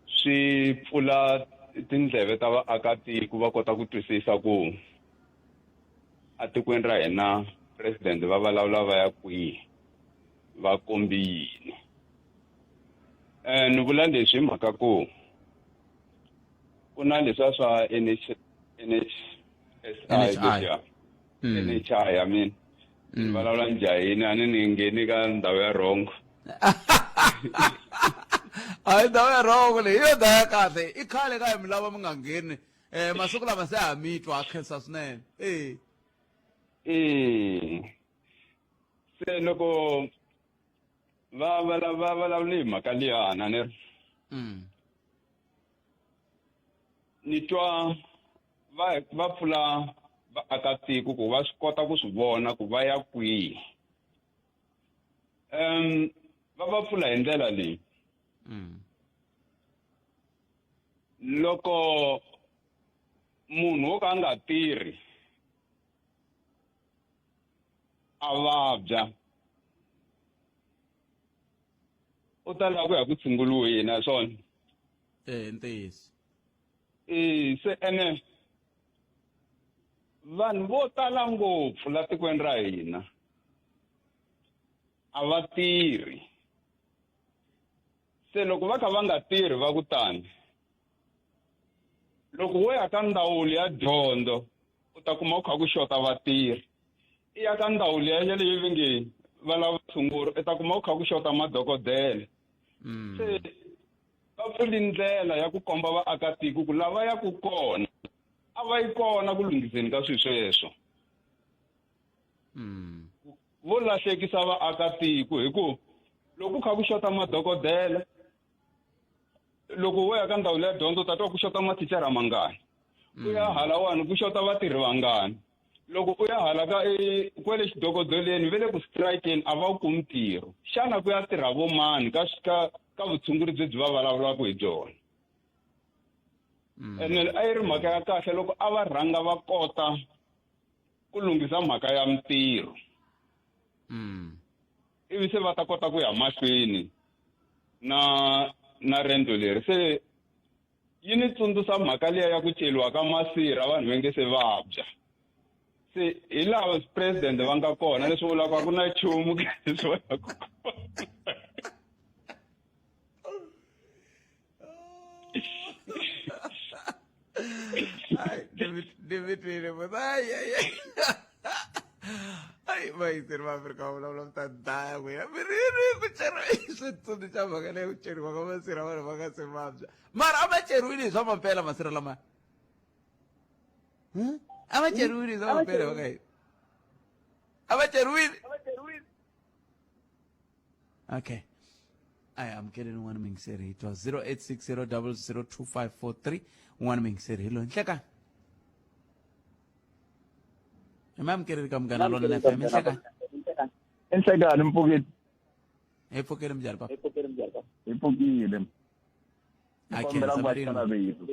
swi pfula tindleve ta vaakatiko va kota ku twisisa ku atikweni ra hina president va vulavula va ya kwihi va kombi yini. Eh ni vula leswi hi mhaka ku ku na leswiya swa NH NHSI leswiya NHI I mean ni vulavula njhani a ni ni ngheni ka ndhawu ya wrong. A hi ndhawu ya wrong leyi, hi yo ndhawu ya kahle. I khale ka hi mi lava mi nga ngheni. Eh masiku lama se ha mi twa, ha khensa swinene. Eh. Eh. Se loko va va va vulavule hi mhaka liyana ni ri ni twa va va pfula vaakatiko ku va swi kota ku swi vona ku va ya kwihi um va va pfula hi ndlela leyi loko munhu wo ka a nga tirhi a vabya u ta lava ku ya ku tshunguriweni a swona eh ntiyiso eh se ene vanhu vo tala ngopfu la tikweni ra hina a va tirhi se loko va kha va nga tirhi va ku tani loko wo ya ka ndzawulo ya dyondzo u ta kuma ku kha ku xota vatirhi i ya ka ndzawulo ya yeleyo va nge va lava vatshunguri u ta kuma ku kha ku xota madokodela se va pfuli ndlela ya ku komba vaakatiko ku lava ya ku kona a va yi kona ku lunghiseni ka swilo sweswo vo lahlekisa vaakatiko hi ku loko ku kha ku xota madokodela loko wo ya ka ndhawu leya dyondzo u ta twa ku xota mathicara mangani u ya halawani ku xota vatirhi vangani Loko u ya hala ka e, kwale xidokodoleni ve le ku strikeni a va wu kumi ntirho. Xana ku ya tirha vo mani ka ka ka vutshunguri byebyi va vulavulaka hi byona? Ene a yi ri mhaka ya kahle loko a va rhanga va kota ku lunghisa mhaka ya mintirho. Ivi se va ta kota ku ya mahlweni na na rendzo leri. Se yi ni tsundzuxa mhaka liya ya ku celiwa ka masirha vanhu va nge se vabya. Se hi laha president va nga kona leswi vulaka a ku na nchumu leswi va yaku Ai, David ai ai ai. Ai, vayiseri va Afrika va vulavula mi ta daya n'wina mi ri ri ku ceriwa swi tsundzuxa mhaka leyi ku ceriwa ka masirha vanhu va nga se vabya mara a va ceriwile hi swa mampela masirha lamaya a va ceriwile hi swa mampela va ka hina a va ceriwile okay a hi amukeleni un'wana muyingiseri hi twa 0860002543 un'wana muyingiseri hi loyi nhlekani hi mi amukeleni ka munghana lonene fm nhlekani Enhlekani mpfukile. Hi pfukile minjhani papa? Hi pfukile. A Kombela khensa ku va mirino. xana vito.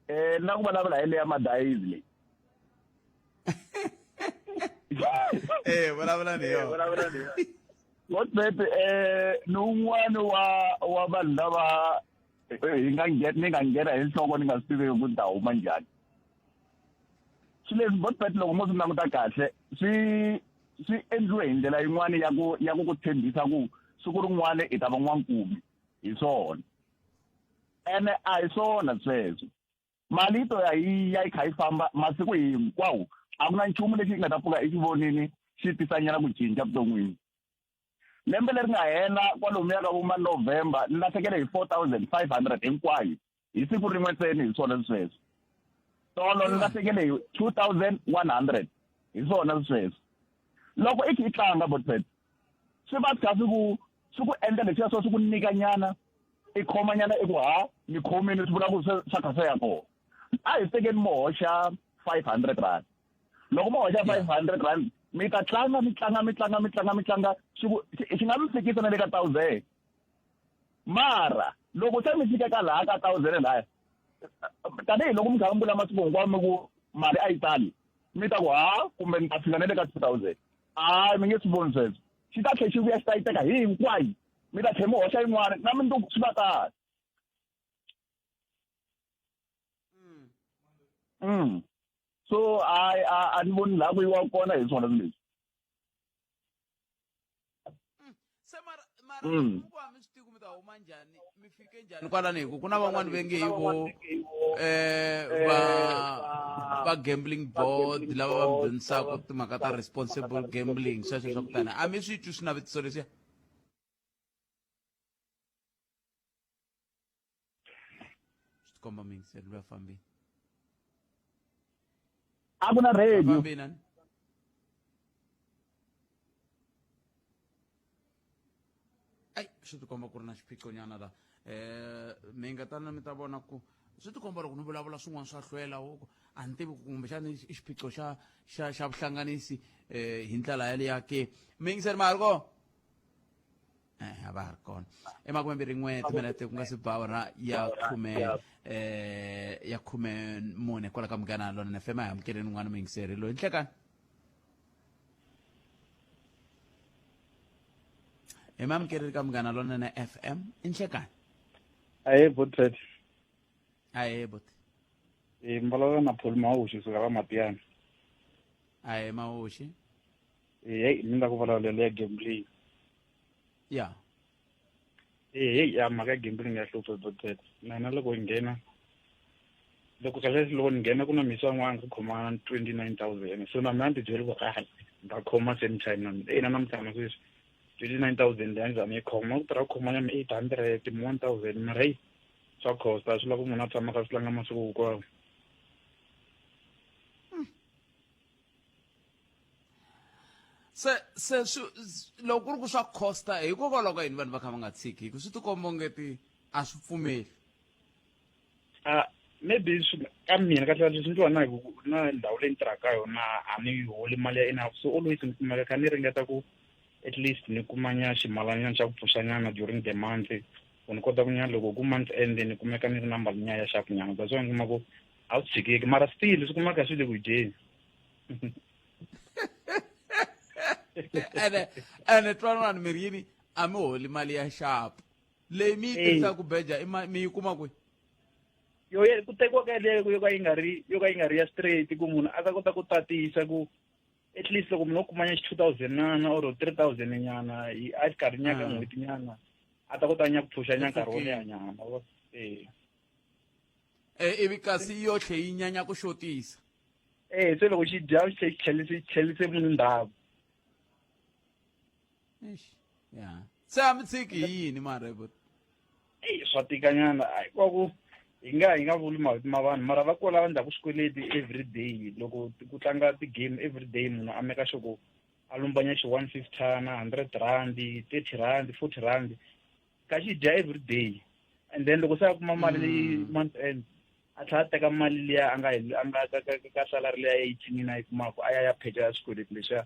Eh na ku vulavula hi leya madayizi leyi. Eh vulavula ni yona. Vulavula ni yona. Godbert eh ni un'wana wa wa vanhu lava hi nga nghena ni nga nghena hi nhloko ni nga swi tiveki ku ni ta huma njhani. Swilo leswi Godbert loko mo swi languta kahle swi swi endliwe hi ndlela yin'wana ya ku ya ku ku tshembisa ku siku rin'wana i ta va n'wankumi hi swona. Ene a hi swona sweswo. Mali yi to ya yi ya yi kha yi famba masiku hinkwawo a ku na nchumu lexi i nga ta pfuka i xi vonini xi tisanyana ku cinca vuton'wini. Lembe leri nga hela kwalomuya ka vo ma November ni lahlekele hi 4500 hinkwayo hi siku rin'we ntsena hi swona sweswo. Tolo ni lahlekele hi 2100 hi swona sweswo. Loko i kha i tlanga Botpet swi va swi kha swi ku swi ku endla leswiya swo swi ku nyikanyana i khomanyana i ku ha ni khomile swi vula ku swa kha swa ya kona. A hi tekeni mo hoxa 500 rand. Loko mo hoxa 500 rand mi ta tlanga mi tlanga mi tlanga mi tlanga mi tlanga swi ku xi nga mi fikisa na le ka 1000. Mara loko se mi fika ka laha ka 1000 lahaya tanihi loko mi kha mi vula masiku hinkwawo mi ku mali a yi tali mi ta ku ha kumbe ni ta fika na le ka 2000 hayi mi nge swi voni sweswo xi ta tlhela xi vuya xi ta yi teka hi hinkwayo mi ta tlhela mi hoxa yin'wana na mundzuku swi va tano so a a a ni voni laha ku yiwa kona hi swona swilo leswi se mara mara mi ku a mi swi tivi ku mi ta huma njhani mi fike njhani kwalani hi ku ku na van'wani ve nge hi vo eh va va gambling board lava va mi dyondzisaka timhaka ta responsible gambling sweswo swa ku tani a mi swi twi swinavetiso leswiya swi tikomba muyingiseri loyi a fambile a ku na radio fambile ani ai swi tikomba ku ri na xiphiqonyana la eh mi nga tana mi ta vona ku swi tikomba loko ni vulavula swin'wana swa hlwela ku a ni tivi ku kumbexana i xiphiqo xa xa xa vuhlanganisi eh hi ndlela yaleyo ke mi yingiseri ma ha ri kona eh a va ha ri kona i makumembirhi n'we timinete ku nga si ba awara ya khume eh ya 14 kwala ka munghana lonene fm a hi amukeleni un'wana muyingiseri loyi nhlekani hi mi amukeleni ka munghana lonene fm i nhlekani Ahee Botret. Ahee bot. Eh mbala na Paul Mawuxi suka ka Matiana. Ahee Mawuxi. Eh hey ni la ku vulavula ya gambling. Ya. Eh hey ya mhaka ya gambling ya hlupha Botret. Na hina loko hi nghena loko kahle loko ni nghena ku na misi wan'wana ku khoma 29000 so na mina ni tibyele ku ah ni ta khoma same time na mina ina namuntlha na sweswi 29000 leyi a ni za ni yi khoma ku tirha ku khoma nyana 800 1000 mara heyi swa costa swi lava ku munhu a tshama kha swi tlanga masiku hinkwawo se se swi loko ku ri ku swa costa hikokwalaho ka yini vanhu va kha va nga tshiki hi ku swi tikomba ongeti a swi pfumeli a Maybe swi ka mina kahle kahle swi ndliwa na hi ku na ndhawu leyi ni tirhaka ka yona a ni yi holi mali ya enough so always ni kumeka kha ni ringeta ku at least ni kuma nyana ximalanyana xa ku pfuxanyana during the month ku ni kota ku nyana loko ku month end ni kumeka ni ri na mali nyana ya xapu nyana that's why ni kuma ku a wu tshikeki mara still swi kumeka swi le ku dyeni ene ene twanani mi ri yini a mi holi mali ya xapu leyi mi yi tirhisaka ku beja mi yi kuma kwihi yo ye ku tekiwa ka yeleyo yo ka yi nga ri yo ka yi nga ri ya straight ku munhu a ta kota ku tatisa ku at least loko munhu o kumanya xi 2000 nyana or 3000 nyana hi a xikarhi nyaka ah. n'hweti nyana a ta kota nya ku pfuxa nya nkarhi wo leha nyana eh eh ivi kasi yo tlhe yi nyanya ku xotisa eh se loko xi dya xi tlhe xi tlhelise xi tlhelise munhu ndhawu Eish, ya se a mi tshiki hi yini mara but eyi swa tikanyana a hinkwako hi nga hi nga vuli mavito ma vanhu mara va kwala va ndlaku swikweleti every day loko ku tlanga ti-game every day munhu a meka sure ku a lombanya xi 150 na 100 rand 30 rand 40 rand ka xi dya every day and then loko se a kuma mali leyi mm. month end a tlhela a teka mali liya a nga a nga ka ka ka salary liya ya eighteen a yi kumaka a ya ya pheca ya swikweleti leswiya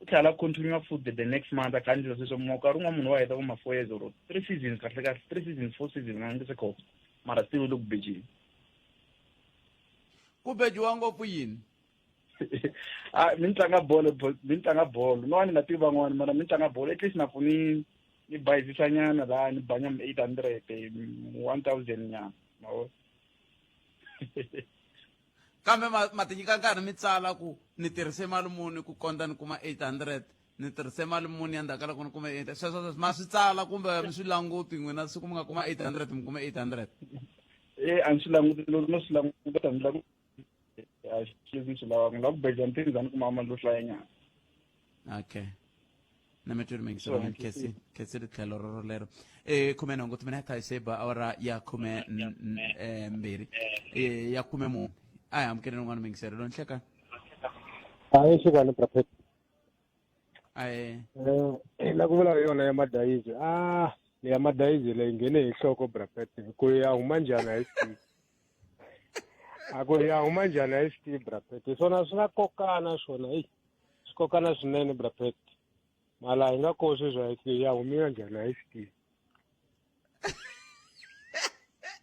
u tlhela a continue futhi the next month a kha a ndlela sweswo nkarhi wun'wana munhu wa heta vo ma four years or three seasons kahle kahle three seasons four seasons a nge se khoma mara still u le ku bejeni ku bejiwa ngopfu yini a mi ni tlanga bolo mi ni tlanga bolo no a ni nga tivi van'wana mara mi ni tlanga bolo at least na pfu ni ni bayizisa nyana laha ni banya mi 800 1000 nyana ma vona kambe ma ma tinyika nkarhi mi tsala ku ni tirhise mali muni ku kondza ni kuma 800 ni tirhise mali muni ya ndzhaku ka loko ni kume 800 sweswo sweswo ma swi tsala kumbe mi swi languti n'wina siku mi nga kuma 800 mi kume 800 e a ni swi languti loko no swi languta ni la ku a xi leswi ni swi lavaka ni lava ku beja ni za ni kuma mali yo hlayanyana okay na mi twile mingiselo mi khesi khesi ritlhelo roro lero e khume nhungu timinete hi se ba awara ya khume eh, mbirhi eh, ya khume mune a hi amukeleni un'wana mingiselo lo nhlekani hayi xikani prophet aye eh la ku vula yona ya madayizi ah ya madayizi leyi nghene hi nhloko brapet ku ya huma njhani a yi swi tivi a ku ya huma njhani a yi swi tivi brapet hi swona swi nga kokana swona eyi swi kokana swinene brapet mala hi nga ko sweswi a yi swi ya humiwa njhani a yi swi tivi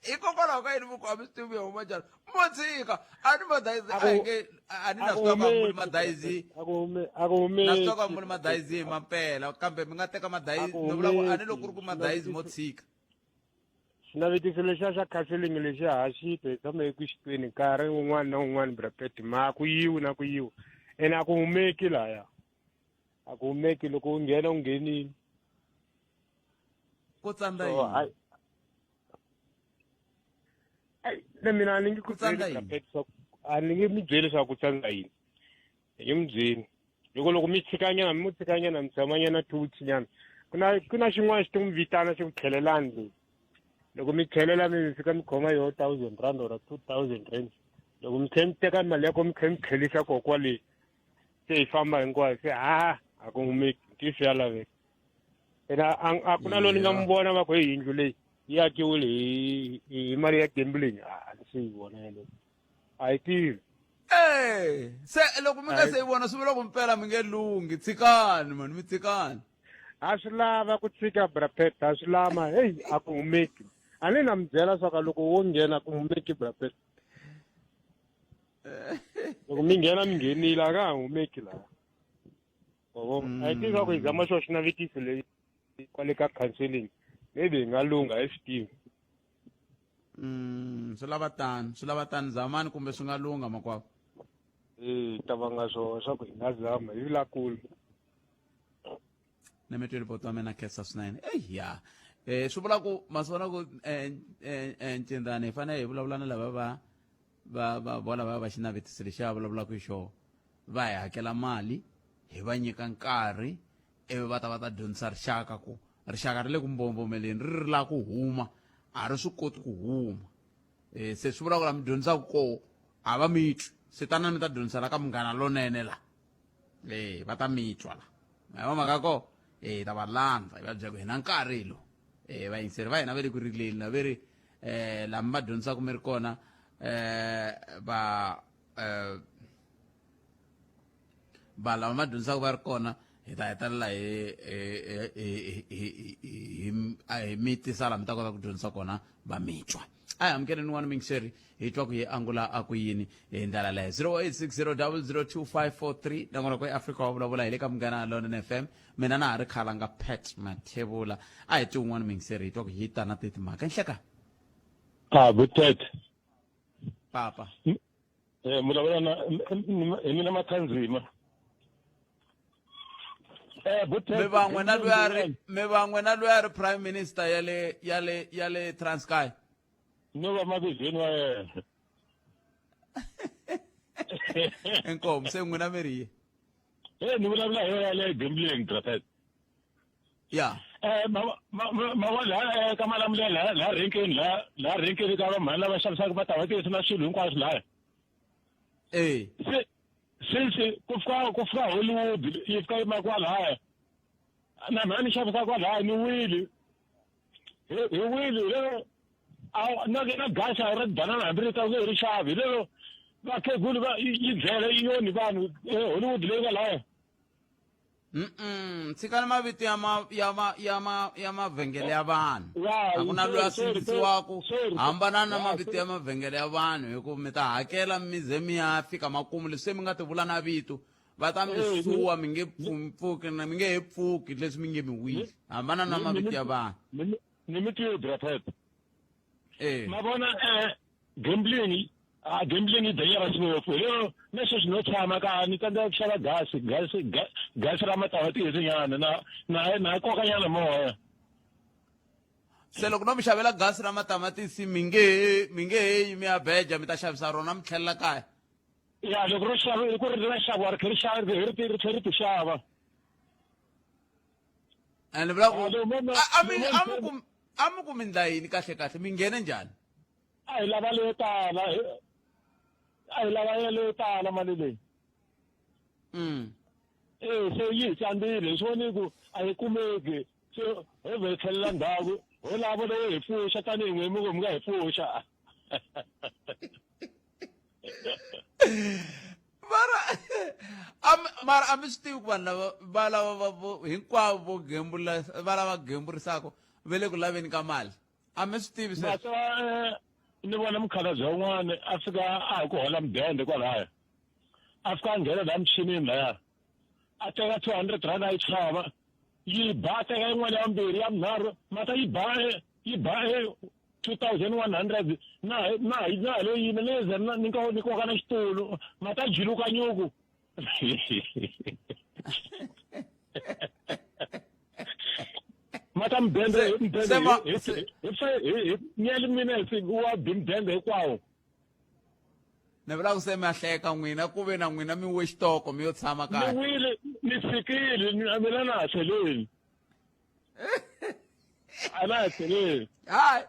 hikokwalaho ka yini mi ku a mi swi tivi ya huma njhani mo tshika a ni madayizi a hi nge a ni na swi tiva ku a mi madayizi na swi tiva ku a mi madayizi hi mampela kambe mi nga teka madayizi ni vula ku a ni loko ku ri ku madayizi mo tshika xinavetiso lexiya xa counseling lexiya ha xi twa hi tshama eku xi tweni nkarhi wun'wana na wun'wana brapet ma ku yiwi na ku yiwi ene a ku humeki laya a ku humeki loko u nghena u nghenile ku tsandza yini na mina a ni nge ku tsandza yini a ni nge mi byeli leswaku ku tsandza yini ni nge mi byeli loko loko mi tshikanyana mi mu tshikanyana mi tshamanyana 2 weeks nyana ku na ku na xin'wana xi to mi vitana xi ku tlhelelani leyi loko mi tlhelela mi fika mi khoma yo 1000 rand or 2000 rand loko mi tlhe mi teka mali ya ko mi tlhe mi tlhelisa ko kwale se yi famba hinkwayo se ha a ku humeki ntiyiso ya laveka ene a ku na loyi ni nga mi vona va ku hi yindlu leyi yi akiwile hi hi mali ya gambling a ni se yi vona yaleyo a yi tivi Eh, se loko mi nga se yi vona swi vula ku mpela mi nge lunghi tshikani mani mi tshikani a swi lava ku tshika brapet a swi lama heyi a ku humeki a ni na mi byela swa ka loko wo nghena ku humeki brapet loko mi nghena mi nghenile a ka ha humeki laha wavo a yi tivi swa ku hi zama xo xinavetiso leyi kwale ka counseling maybe hi nga lungha hi swi tivi Mm, swi lava tani swi lava tani zamani kumbe swi nga lungha makwavo e ta vanga swona swa ku hi nga zama hi lakulu na mi tweli poto wa mina khensa swinene eyi ya um swi vula ku ma swi vona ku um ncindani hi fanele hi vulavula na lava va va va vo lava va xinavetiso lexi va vulavulaka hi xona va hi hakela mali hi va nyika nkarhi ivi va ta va ta dyondzisa rixaka ku rixaka ri le ku mbombomeleni ri ri la ku huma a ri swi koti ku huma um se swi vula ku la mi dyondzisaka koho a va mi twi se tanani mi ta dyondzisa la ka munghana lonene la e va ta mi twa la ma va mhaka ko e ta va landza hi va byela ku hi na nkarhi lo e vayingiseri va hina va le ku rileni la ve ri um lama va dyondzisaka mi ri kona va va lava ma dyondzisaka va ri kona hi ta hetelela hi hi hi hi hi mi tisa laha mi ta kota ku dyondzisa kona va mi twa a hi amukeleni n'wana mingiseri hi twa ku yi angula a ku yini hi ndlela leyo 0860002543 nakona ku eafrika wa vulavula hi le ka munghana lonene fm mina na ha ri khalanga pat mathevula a hi twi un'wana mingiseri hi twa ku yi ta na timhaka nhleka a vutet papa eh vulavula na hi mina mathandzima eh mi van'we na loyi a ri mi van'we na loyi a ri prime minister ya le ya le ya le Transkei no va mavizweni wa yena inkomu se n'wina mi ri yi Eh ni vulavula hi yona le gambling brother ya eh ma ma ma wa la eh, ka malamulele la la renkeni la la renkeni ka vamhani lava xavisaka matamatisi na swilo hinkwaswo laya eh se sweswi ku fika ku fika hollywood yi fika yima kwalaya na mhani xavisa kwalaya ni wili hi hi wili hi lero na na gasa ra banana hambi ri ta nge ri xavi hi lero vakhegulu va yi byele yoni vanhu hollywood leyi nga laya Mm tshikani mavito ya ma ya ma ya ma ya mavhengele ya vanhu a ku na loyi a sindzisiwaku hambana na mavito ya mavhengele ya vanhu hi ku mi ta hakela mi ze mi ya fika makumu leswi se mi nga ti vula na vito va ta mi suwa mi nge pfuki na mi nge he pfuki leswi mi nge mi wili hambana na mavito ya vanhu ni mi tiyo brapet eh ma vona eh gambling a gambling yi dangerous ngopfu hi lero na sweswi no tshama ka ni tsandzeka ku xava gasi gasi gasi ra matamatisi nyana na na na koka nyana moya se loko no mi xavela gasi ra matamatisi mi nge he mi nge he yi mi ya beja mi ta xavisa rona mi tlhelela kaya ya loko ro xava ku ri ra xaviwa ri tlhe ri xava ri ri ri tlhe ri ti xava and vula ku a mi a mi ku a mi ku mi ndla yini kahle kahle mi nghene njhani a hi lava leyo tala a hi lava leyo tala mali leyi Eh se yi hi tsandzile hi swi voni ku a yi kumeki se ho ze hi tlhelela ndzhaku ho lavo leyo hi pfuxa tanihi n'we mi ku mi nga hi pfuxa mara mara a mi swi tivi ku vanhu lava va lava va hinkwavo vo gembula va lava gemburisaka va le ku laveni ka mali a mi swi tivi sweswo eh, ni vona mukhalabye wun'wana a fika a ha ku hola mudende kwalaya a fika a nghena laha michinini laya a teka 200 rand a yi xava yi ba a teka yin'wana ya mbirhi ya minharhu mata yi ba yi ba 2100 na na na leyi yime leyi ze ni ko ni koka na xitulu mata juluka nyuku mata mudende mudende hi nyeli minutes wa bi mudende hinkwawo ni vula ku se mi hleka n'wina ku ve na n'wina mi we xitoko mi yo tshama kaya ni wile ni fikile mina na ha tlheleli a na ha tlheleli hayi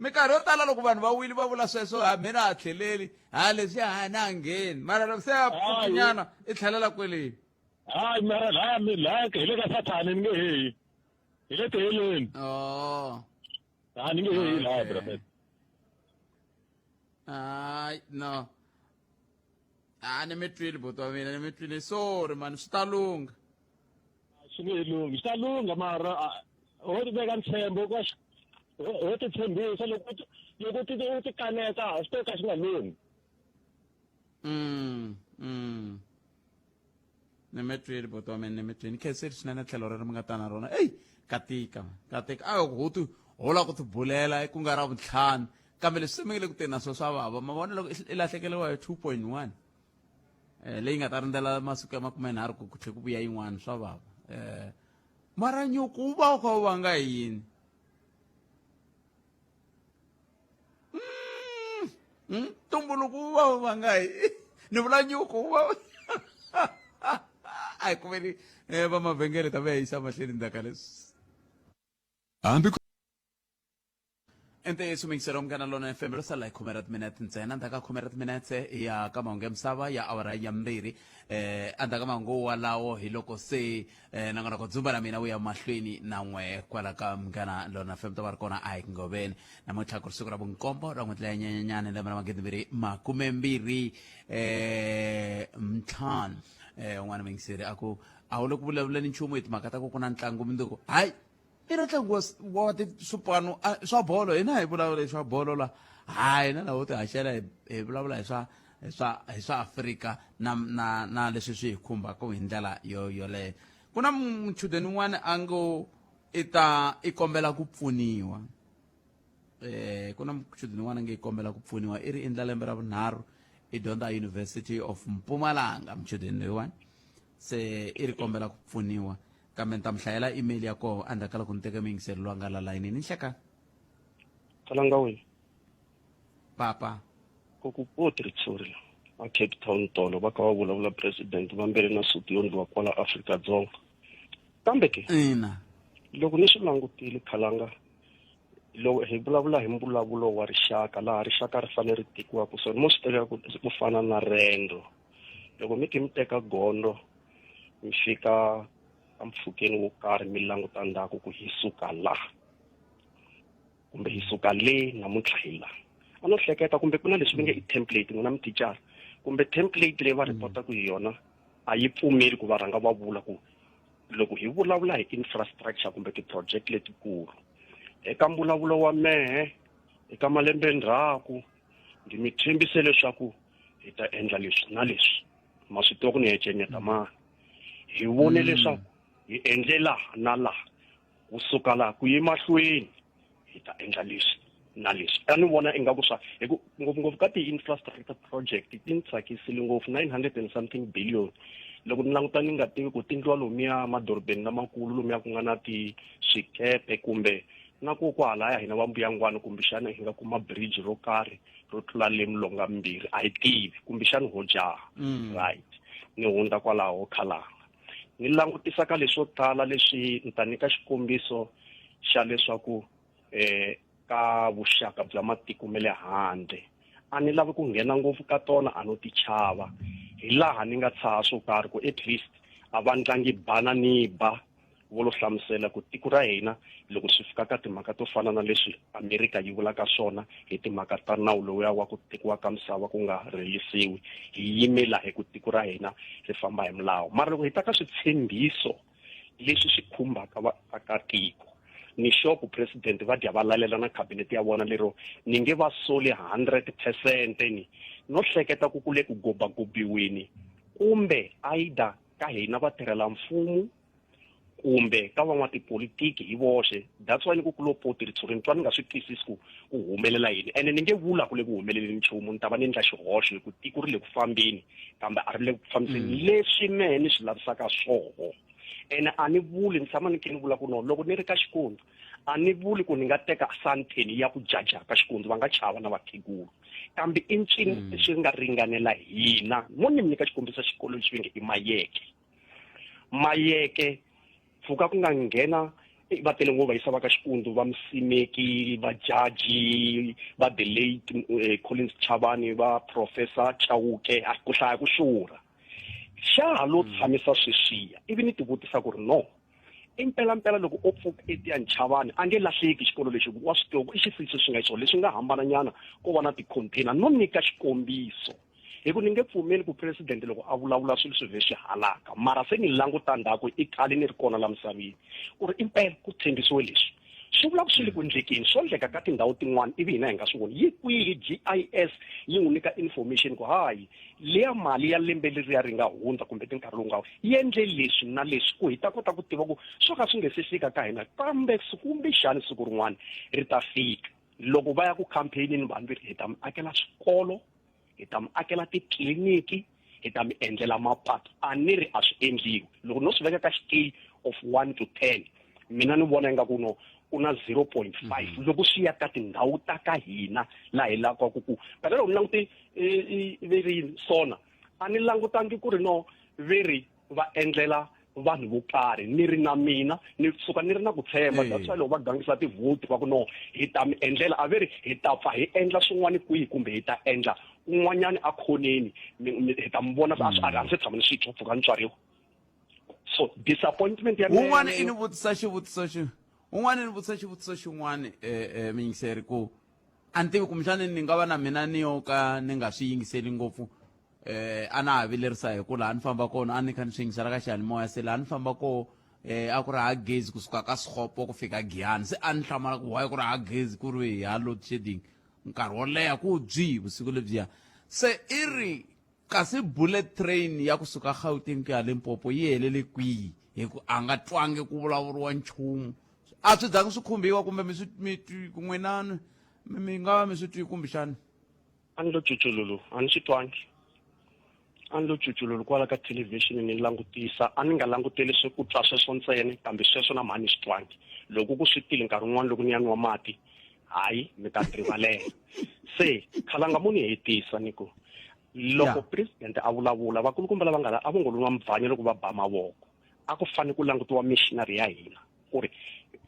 minkarhi yo tala loko vanhu va wile va vula sweswo ha mina ha tlheleli ha leswiya ha na ha ngheni mara loko se ya pfukinyana i tlhelela kweleni hayi mara laya mi laya hi le ka sathani ni nge heyi hi le tiheleni oh ha ni nge heyi laya brother hayi no a ni mi twile buti wa mina ni mi twile sorry mani swi ta lungha swi nge lunghi swi ta lungha mara ho ti veka ntshembo ka ho ti tshembisa loko loko ti u ti kaneta swi to ka swi nga lunghi Ni mi twile buti wa mina ni mi twile ni khensile swinene tlhelo rero mi nga ta na rona eyi ka tika ka tika a ho ti ho lava ku tibulela ku nga ra vuntlhanu kambe leswi se mi nge le ku teni na swo swa vava ma vona loko i lahlekeriwa hi 2.1 eh leyi nga ta rindzela masiku ya makumenharhu ku ku tlhe ku vuya yin'wana swa vava eh mara nyuku wu va wu kha wu vanga hi yini ntumbuluko wu va wu vanga hi ni vula nyuku wu va a hi kumeni um va mavhengele ta va ya yisa mahlweni ndzhaka leswi hambi ku Ntiyiso muyingiseri Munghana Lonene FM ro sala hi khume ra timinete ntsena endzhaku ka khume ra timinetse ya ka mahungu ya misava ya awara ya mbirhi eh endzhaku ka mahungu walawo hi loko se eh nongonoko dzumba la mina wu ya mahlweni na n'we kwala ka Munghana Lonene FM ta va ri kona a hi ngoveni namuntlha ku ri siku ra vunkombo ra n'hweti leya nyenyanyana lembe ra magidimbirhi makumembirhi eh ntlhanu eh un'wana muyingiseri a ku a wu le ku vulavuleni nchumu hi timhaka ta ku ku na ntlangu mundzuku hayi i na ntlangu wa wa swipano swa bolo hina hi vulavula hi swa bolo la hayi hina lawo ti haxela hi vulavula hi swa hi swa hi swa Afrika na na na leswi swi hi khumbaka hi ndlela yo yoleyo ku na muchudeni un'wana a ngo i ta i kombela ku pfuniwa eh ku na muchudeni un'wana a nge i kombela ku pfuniwa i ri endla lembe ra vunharhu i dyondza University of Mpumalanga muchudeni loyiwani se i ri kombela ku pfuniwa kambe ni ta mi hlayela email ya koho endzhaku ka loko ni teke muyingiseri loyi a nga la layinini ni nhlekani Kalanga wena papa ku ku po tirhitshuri la a Cape Town tolo va kha va vulavula president va mbele na suti yo ndliwa kwala Afrika-Dzonga kambe ke ina loko ni swi langutile khalanga loko hi vulavula hi mbulavulo wa rixaka laha rixaka ri fanele ri tekiwaka so mo swi teka ku fana na rendo loko mi khe mi teka gondzo mi fika empfhukeni wo karhi mi languta ndzhaku ku hi suka la kumbe hi suka le namuntlha hi la a no hleketa kumbe ku na leswi va nge i template n'wina mithicara kumbe template leyi va ripotaka hi yona a yi pfumeli ku va rhanga va vula ku loko hi vulavula hi infrastructure kumbe ti-project letikulu eka mbulavulo wa mehe eka malembe ndzhaku ndzi mi tshembise leswaku hi ta endla leswi na leswi ma swi tiva ku ni encenyeta mani hi vone leswaku hi endle laha na laha kusuka laha ku ye mahlweni hi ta endla leswi na leswi a ni vona ingaku swa hi ku ngopfungopfu ka ti-infrastructure project ti ni tsakisile ngopfu 900 and something billion loko ni languta ni nga tivi ku ti ndliwa lomuya madorobeni lamakulu lomuya ku nga na ti swikepe kumbe na ku kwahalaya hina va mbuyangwana kumbexana hi nga kuma bridge ro karhi ro tlula le milonga mimbirhi a hi tivi kumbexani ho jaha right ni hundza kwalaho khalanga ni langutisa ka leswo tala leswi ni ta nyika xikombiso xa leswaku eh ka vuxaka bya matiko ma le handle a ni lavi ku nghena ngopfu ka tona a no ti chava hi laha ni nga tshaha swo karhi ku at least a va ndlangi bana ni ba vo lo hlamusela ku tiko ra hina loko swi fika ka timhaka to fana na leswi Amerika yi vulaka swona hi timhaka ta nawu lowuya wa ku tekiwa ka misava ku nga rhelisiwi hi yime laha hi ku tiko ra hina ri famba hi milawu mara loko hi ta ka switshembiso leswi swi khumbaka vaakatiko ni sure ku president va dya va lalela na cabinet ya vona lero ni nge va soli 100 percent ni no hleketa ku ku le ku gobagobiweni kumbe either ka hina vatirhela mfumo kumbe ka van'watipolitiki hi voxe that's why ni ku ku lo poti ritshuri ni twa ni nga swi twisisi ku ku humelela yini ene ni nge vula ku le ku humeleleni nchumu ni ta va ni endla xihoxo hi ku tiko ri le ku fambeni kambe a ri le ku fambiseni leswi mehe ni swi lavisaka swoho ene a ni vuli ni tshama ni khe ni vula ku no loko ni ri ka xikundzu a ni vuli ku ni nga teka santeni ya ku jaja ka xikundzu va nga chava na vakhegulu kambe i ncini leswi nga ringanela hina mo ni mi nyika xikombiso xikolo lexi va nge i mayeke mayeke pfuka ku nga nghena va tele ngopfu va yisa va ka xikundzu va musimeki va jaji va the late eh, Collins Chavani va professor Chauke a ku hlaya ku xurha xa ha lo tshamisa sweswiya ivi ni tivutisa ku ri no impelampela loko o pfuka etiya nchavani a nge lahleki xikolo lexi wa swi tiva ku i xisisi swi nga xiswona leswi nga hambananyana ko va na ti-container no nyika xikombiso hi ku ni nge pfumeli ku president loko a vulavula swilo swi vhe swi halaka mara se ni languta ndzhaku i khale ni ri kona la misaveni ku ri impela ku tshembisiwe leswi swi vula ku swi le ku endlekeni swo endleka ka tindhawu tin'wana ivi hina hi nga swi voni yi kwihi GIS yi n'wi nyika information ku hayi liya mali ya lembe leriya ri nga hundza kumbe ti nkarhi lowu nga yi endle leswi na leswi ku hi ta kota ku tiva ku swo ka swi nge se fika ka hina kambe kumbexani siku rin'wana ri ta fika loko va ya ku campaignini vanhu ve ri hi ta mi akela swikolo hi ta mi akela titliliniki hi ta mi endlela mapatu a ni ri a swi endliwi loko no swi veka ka scale of 1 to 10 mina ni vona ingaku no ku na 0.5 mhm. loko swi ya ka tindhawu ta ka hina laha hi lavaka ku phela loko ni langute e, e, ve ri sona a ni langutangi ku ri no ve ri va endlela vanhu vo karhi ni ri na mina ni suka ni ri na ku tshemba that's why loko va gangisa tivhoti va ku no hi ta mi endlela a ve ri hi ta pfa hi endla swin'wana kwihi kumbe hi ta endla kun'wanyana a khoneni hi ta mi vona a swi a ndzi tshama ni swi twa pfuka ni tswariwa so disappointment ya mina Un'wana i ni vutisa xivutiso xi un'wana i ni vutisa xivutiso xin'wana eh eh miyingiseri ku a ni tivi kumbexani ni nga va na mina ni yo ka ni nga swi yingiseli ngopfu eh a na ha vilerisa hi ku laha ni famba kona a ni kha ni swi yingisela ka xiyanimoya se laha ni famba koho eh a ku ri ha gezi kusuka ka Sixopo ku fika Giyani se a ni hlamala ku why ku ri ha gezi ku ri ha load shedding nkarhi wo leha ku byi vusiku lebyiya se i ri kasi bullet train ya kusuka Gauteng ku ya Limpopo yi helele kwihi hi ku a nga twangi ku vulavuriwa nchumu a swi zangi swi khumbiwa kumbe mi swi mi twi n'wina mi nga va mi swi twi kumbexani A ni lo cucululu, a ni swi twangi. A ni lo cucululu kwala ka thelevhixini ni langutisa, a ni nga languteli swi ku twa sweswo ntsena, kambe sweswo na mhani ni swi twangi. Loko ku swi tile nkarhi wun'wana loko ni ya nwa mati, hayi mi ta ni rivalela. Se khalanga mo ni hetisa ni ku loko president a vulavula vakulukumba lava nga la a vo ngo lo nwa mubvanyo loko va ba mavoko, a ku fanele ku langutiwa missionary ya hina ku ri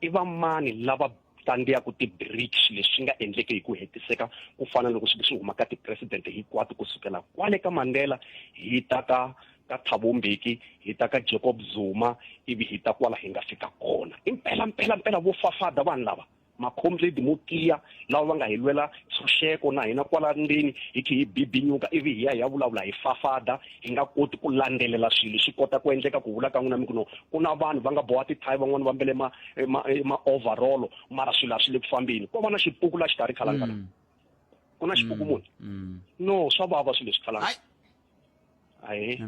i va mani lava kandziyaka ti-bridge leswi nga endleki hi ku hetiseka ku fana loko swi swi huma ka ti-president hinkwato kusukela kwale ka Mandela hi ta ka ka Thabo Mbeki hi ta ka Jacob Zuma ivi hi ta kwala hi nga fika kona impela mpela mpela vo fafada vanhu lava makhomredi mo tiya lava va nga hi lwela ntshunxeko na hina kwala ndzeni hi khe hi bibinyuka ivi hi ya hi ya vulavula hi fafada hi nga koti ku landzelela swilo swi kota ku endleka ku vula ka n'wina mi ku no ku na vanhu va nga boha tithayi van'wani va mbele ma ma ma overall mara swilo a swi le ku fambeni ko va na xipuku la xikarhi khalanga mm. ku na xipuku mm. muni mm. no swa vava swilo leswi khalanga ayi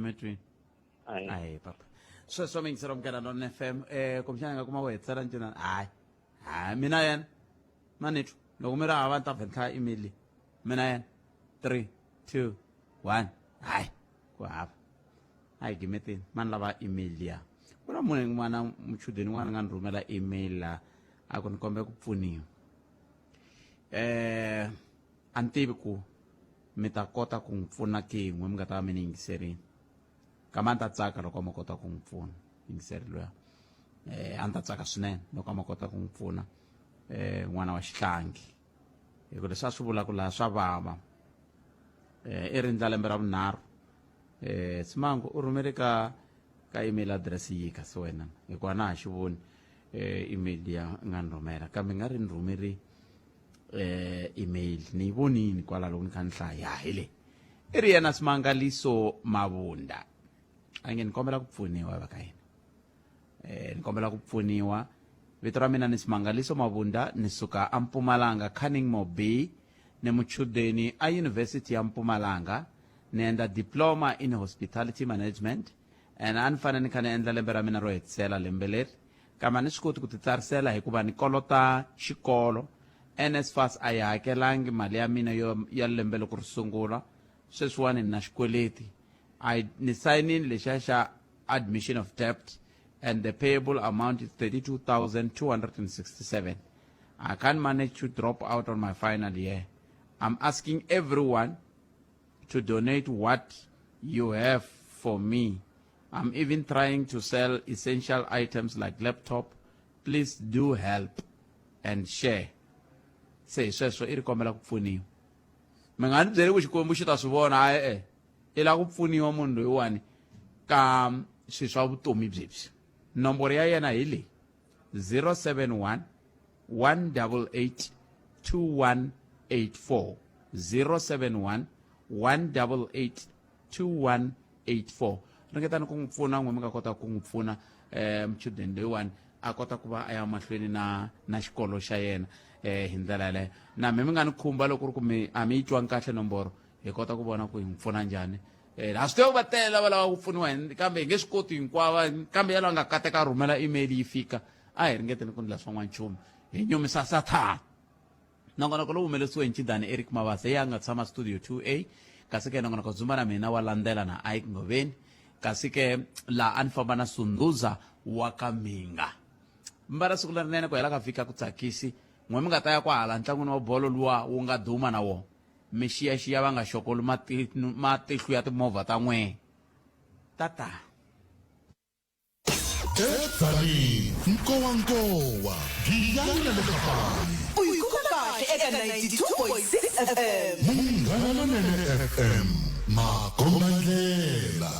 ayi papa sweswo mi yingisela munghana lona fm eh kumbexana nga kuma ku hetisela ncina hayi hayi mina yena manithu loko mi ri hava ni ta vhe ni hlaya email leyi mina yena 3 2 1 hayi ku hava a hi gimeteni mani lava email liya ku na munhu n'wana muchudeni n'wana nga ni rhumela email la a ku ni kombe ku pfuniwa eh a ni tivi ku mi ta kota ku n'wi pfuna ke n'we mi nga ta va mi ni yingiserini kambe a ni ta tsaka loko a mo kota ku n'wi pfuna yingiseri luya eh a ni ta tsaka swinene loko a mo kota ku n'wi pfuna eh n'wana wa xihlangi hi ku leswi a swi vulaka laha swa vava eh i rindza lembe ra vunharhu eh simango u rhumele ka ka email address yi kasi wena hikuva na ha xi voni eh email ya nga ni rhumela kambe nga ri ni rhumeri eh email ni yi vonini kwala loko ni kha ni hlaya hi le i ri yena Simangaliso Mavunda a nge ni kombela ku pfuniwa va ka yena eh ni kombela ku pfuniwa vito ra mina ni Simangaliso Mavunda ni suka a Mpumalanga Cunningmore B ni muchudeni a University ya Mpumalanga ni endla diploma in hospitality management and a ni fanele ni kha ni endla lembe ra mina ro hetisela lembe leri kambe a ni swi koti ku titsarisela hikuva ni kolota xikolo NSFAS a yi hakelangi mali ya mina yo ya lembe loko ri sungula sweswiwani ni na xikweleti I ni sayinini lexiya xa admission of debt and the payable amount is 32267 I can't manage to drop out on my final year I'm asking everyone to donate what you have for me I'm even trying to sell essential items like laptop please do help and share se hi sweswo i ri kombela ku pfuniwa mi nga ni byeli ku xikwembu xi ta swi vona a e i lava ku pfuniwa munhu loyiwani ka swilo swa vutomi byebyi nomboro ya yena hi leyi 071 188 2184 071 188 2184 ringetani ku n'wi pfuna n'we mi nga kota ku n'wi pfuna um muchudeni loyiwani a kota ku va a ya mahlweni na na xikolo xa yena um hi ndlela yaleyo na mi mi nga ni khumba loko ku ri ku mi a mi yi twangi kahle nomboro hi kota ku vona ku hi n'wi pfuna njhani um ha swi tiva ku va tele lava lavaka ku pfuniwa kambe hi nge swi koti hinkwava kambe ya lava nga kateka a rhumela email yi fika a hi ringeteni ku ndla swa n'wanchumu hi nyumisa sathana nongonoko lowu humelerisiwe hi nchidani eric mabasa ye a nga tshama studio 2a kasi ke nongonoko dzumba na mina wa landzela na ike ngoveni kasi ke laha a ni famba na sunduza wa ka minga mbala siku lerinene ku hela ka vhiki a ku tsakisi n'we mi nga ta ya kwahala ntlangwini wa bolo luwa wu nga duma na wona mi xiyaxiya va nga xokoli matihlo ya timovha ta n'we tata. Edzanini, Nkowankowa, Giyani na le Kapani. U yi kuma kahle eka 92.6 FM. Munghana Lonene FM, makombandlela.